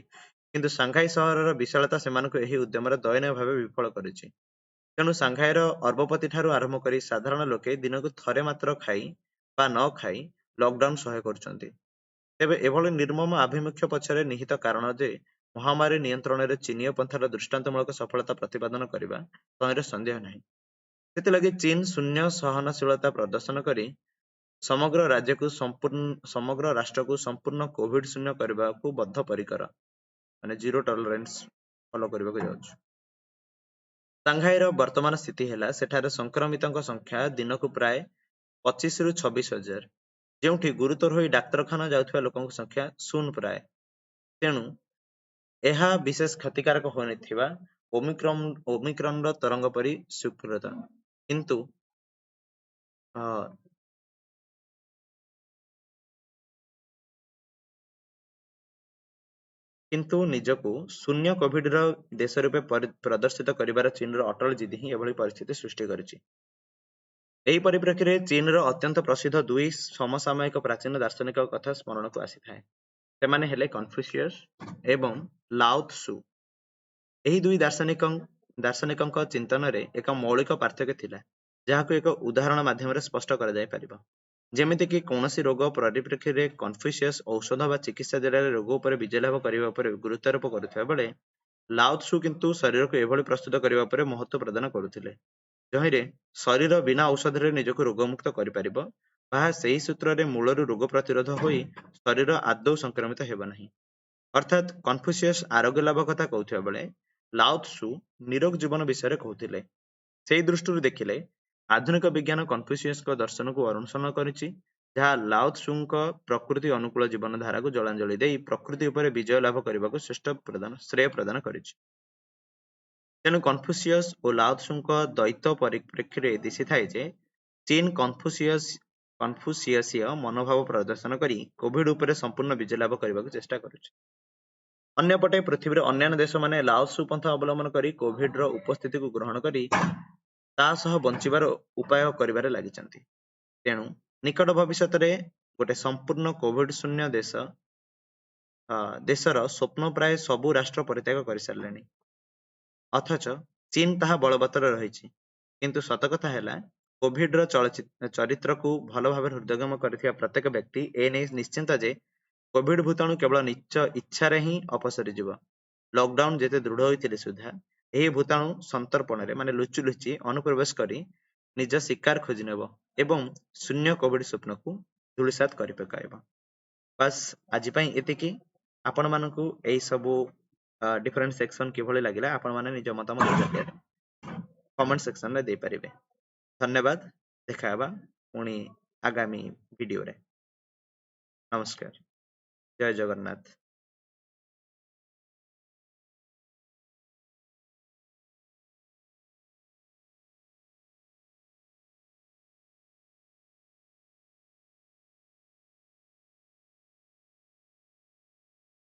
କିନ୍ତୁ ସାଂଘାଇ ସହରର ବିଶାଳତା ସେମାନଙ୍କୁ ଏହି ଉଦ୍ୟମରେ ଦୟନୀୟ ଭାବେ ବିଫଳ କରିଛି। ତେଣୁ ସାଂଘାଇର ଅର୍ବପତି ଠାରୁ ଆରମ୍ଭ କରି ସାଧାରଣ ଲୋକେ ଦିନକୁ ଥରେ ମାତ୍ର ଖାଇ ବା ନ ଖାଇ ଲକଡାଉନ ସହ୍ୟ କରୁଛନ୍ତି। ତେବେ ଏଭଳି ନିର୍ମମ ଆଭିମୁଖ୍ୟ ପଛରେ ନିହିତ କାରଣ ଯେ ମହାମାରୀ ନିୟନ୍ତ୍ରଣରେ ଚୀନୀୟ ପନ୍ଥାର ଦୃଷ୍ଟାନ୍ତମୂଳକ ସଫଳତା ପ୍ରତିପାଦନ କରିବା, ତହିଁରେ ସନ୍ଦେହ ନାହିଁ। ସେଥିଲାଗି ଚୀନ ଶୂନ୍ୟ ସହନଶୀଳତା ପ୍ରଦର୍ଶନ କରି ସମଗ୍ର ରାଜ୍ୟକୁ ସମ୍ପୂର୍ଣ୍ଣ ସମଗ୍ର ରାଷ୍ଟ୍ରକୁ ସମ୍ପୂର୍ଣ୍ଣ କୋଭିଡ ଶୂନ୍ୟ କରିବାକୁ ବଦ୍ଧପରିକର, ମାନେ ଜିରୋ ଟଲରେନ୍ସ ଫଲୋ କରିବାକୁ ଯାଉଛି। ସାଂଘାଇର ବର୍ତ୍ତମାନ ସ୍ଥିତି ହେଲା ସେଠାରେ ସଂକ୍ରମିତଙ୍କ ସଂଖ୍ୟା ଦିନକୁ ପ୍ରାୟ 25ରୁ 26 ହଜାର, ଯେଉଁଠି ଗୁରୁତର ହୋଇ ଡାକ୍ତରଖାନା ଯାଉଥିବା ଲୋକଙ୍କ ସଂଖ୍ୟା ଶୂନ ପ୍ରାୟ। ତେଣୁ ଏହା ବିଶେଷ କ୍ଷତିକାରକ ହୋଇନଥିବା ଓମିକ୍ରନର ତରଙ୍ଗ ପରି ସ୍ୱୀକୃତ, କିନ୍ତୁ କିନ୍ତୁ ନିଜକୁ ଶୂନ୍ୟ କୋଭିଡର ଦେଶ ରୂପେ ପ୍ରଦର୍ଶିତ କରିବାର ଚୀନର ଅଟଳ ଜିଦି ହିଁ ଏଭଳି ପରିସ୍ଥିତି ସୃଷ୍ଟି କରିଛି। ଏହି ପରିପ୍ରେକ୍ଷୀରେ ଚୀନର ଅତ୍ୟନ୍ତ ପ୍ରସିଦ୍ଧ ଦୁଇ ସମସାମୟିକ ପ୍ରାଚୀନ ଦାର୍ଶନିକ କଥା ସ୍ମରଣକୁ ଆସିଥାଏ। ସେମାନେ ହେଲେ କନଫ୍ୟୁସିୟସ ଏବଂ ଲାଓ ତ୍ସୁ। ଏହି ଦୁଇ ଦାର୍ଶନିକଙ୍କ ଚିନ୍ତନରେ ଏକ ମୌଳିକ ପାର୍ଥକ୍ୟ ଥିଲା, ଯାହାକୁ ଏକ ଉଦାହରଣ ମାଧ୍ୟମରେ ସ୍ପଷ୍ଟ କରାଯାଇପାରିବ। ଯେମିତିକି କୌଣସି ରୋଗ ପରିପ୍ରେକ୍ଷୀରେ କନଫ୍ୟୁସିୟସ ଔଷଧ ବା ଚିକିତ୍ସା ଜରିଆରେ ରୋଗ ଉପରେ ବିଜୟ ଲାଭ କରିବା ଉପରେ ଗୁରୁତ୍ୱାରୋପ କରୁଥିବା ବେଳେ ଲାଓ ତ୍ସୁ କିନ୍ତୁ ଶରୀରକୁ ଏଭଳି ପ୍ରସ୍ତୁତ କରିବା ଉପରେ ମହତ୍ଵ ପ୍ରଦାନ କରୁଥିଲେ, ଯହିଁରେ ଶରୀର ବିନା ଔଷଧରେ ନିଜକୁ ରୋଗମୁକ୍ତ କରିପାରିବ ବା ସେହି ସୂତ୍ରରେ ମୂଳରୁ ରୋଗ ପ୍ରତିରୋଧ ହୋଇ ଶରୀର ଆଦୌ ସଂକ୍ରମିତ ହେବ ନାହିଁ। ଅର୍ଥାତ୍ କନଫ୍ୟୁସିୟସ ଆରୋଗ୍ୟ ଲାଭ କଥା କହୁଥିବା ବେଳେ ଲାଓ ତ୍ସୁ ନିରୋଗ ଜୀବନ ବିଷୟରେ କହୁଥିଲେ। ସେହି ଦୃଷ୍ଟିରୁ ଦେଖିଲେ ଆଧୁନିକ ବିଜ୍ଞାନ କନଫ୍ୟୁସିୟସଙ୍କ ଦର୍ଶନକୁ ଅନୁସରଣ କରିଛି, ଯାହା ଲାଓ ତ୍ସୁଙ୍କ ପ୍ରକୃତି ଅନୁକୂଳ ଜୀବନ ଧାରାକୁ ଜଳାଞ୍ଜଳି ଦେଇ ପ୍ରକୃତି ଉପରେ ବିଜୟ ଲାଭ କରିବାକୁ ଶ୍ରେୟ ପ୍ରଦାନ କରିଛି। ତେଣୁ କନଫ୍ୟୁସିୟସ ଓ ଲାଓ ତ୍ସୁଙ୍କ ଦ୍ୱୈତ ପରିପ୍ରେକ୍ଷୀରେ ଦିଶିଥାଏ ଯେ ଚୀନ କନଫ୍ୟୁସିୟସୀୟ ମନୋଭାବ ପ୍ରଦର୍ଶନ କରି କୋଭିଡ ଉପରେ ସମ୍ପୂର୍ଣ୍ଣ ବିଜୟ ଲାଭ କରିବାକୁ ଚେଷ୍ଟା କରୁଛି। ଅନ୍ୟପଟେ ପୃଥିବୀର ଅନ୍ୟାନ୍ୟ ଦେଶମାନେ ଲାଓ ତ୍ସୁ ପନ୍ଥା ଅବଲମ୍ବନ କରି କୋଭିଡର ଉପସ୍ଥିତିକୁ ଗ୍ରହଣ କରି ତା ସହ ବଞ୍ଚିବାର ଉପାୟ କରିବାରେ ଲାଗିଛନ୍ତି। ତେଣୁ ନିକଟ ଭବିଷ୍ୟତରେ ଗୋଟେ ସମ୍ପୂର୍ଣ୍ଣ କୋଭିଡ ଶୂନ୍ୟ ଦେଶର ସ୍ୱପ୍ନ ପ୍ରାୟ ସବୁ ରାଷ୍ଟ୍ର ପରିତ୍ୟାଗ କରିସାରିଲେଣି, ଅଥଚ ଚୀନ ତାହା ବଳବତ୍ତର ରହିଛି। କିନ୍ତୁ ସତ କଥା ହେଲା କୋଭିଡର ଚରିତ୍ରକୁ ଭଲ ଭାବରେ ହୃଦୟଙ୍ଗମ କରିଥିବା ପ୍ରତ୍ୟେକ ବ୍ୟକ୍ତି ଏ ନେଇ ନିଶ୍ଚିନ୍ତ ଯେ କୋଭିଡ ଭୂତାଣୁ କେବଳ ନିଜ ଇଚ୍ଛାରେ ହିଁ ଅପସରିଯିବ। ଲକଡାଉନ ଯେତେ ଦୃଢ ହୋଇଥିଲେ ସୁଦ୍ଧା ଏହି ଭୂତାଣୁ ସନ୍ତର୍ପଣରେ ମାନେ ଲୁଚି ଲୁଚି ଅନୁପ୍ରବେଶ କରି ନିଜ ଶିକାର ଖୋଜି ନେବ ଏବଂ ଶୂନ୍ୟ କୋଭିଡ ସ୍ୱପ୍ନକୁ ଧୂଳିସାତ କରି ପକାଇବ। ବାସ୍, ଆଜି ପାଇଁ ଏତିକି। ଆପଣମାନଙ୍କୁ ଏଇ ସବୁ ଡିଫରେଣ୍ଟ ସେକ୍ସନ କିଭଳି ଲାଗିଲା ଆପଣମାନେ ନିଜ ମତାମତ ଜରିଆରେ କମେଣ୍ଟ ସେକ୍ସନରେ ଦେଇପାରିବେ। ଧନ୍ୟବାଦ। ଦେଖା ହେବା ପୁଣି ଆଗାମୀ ଭିଡିଓରେ। ନମସ୍କାର। ଜୟ ଜଗନ୍ନାଥ।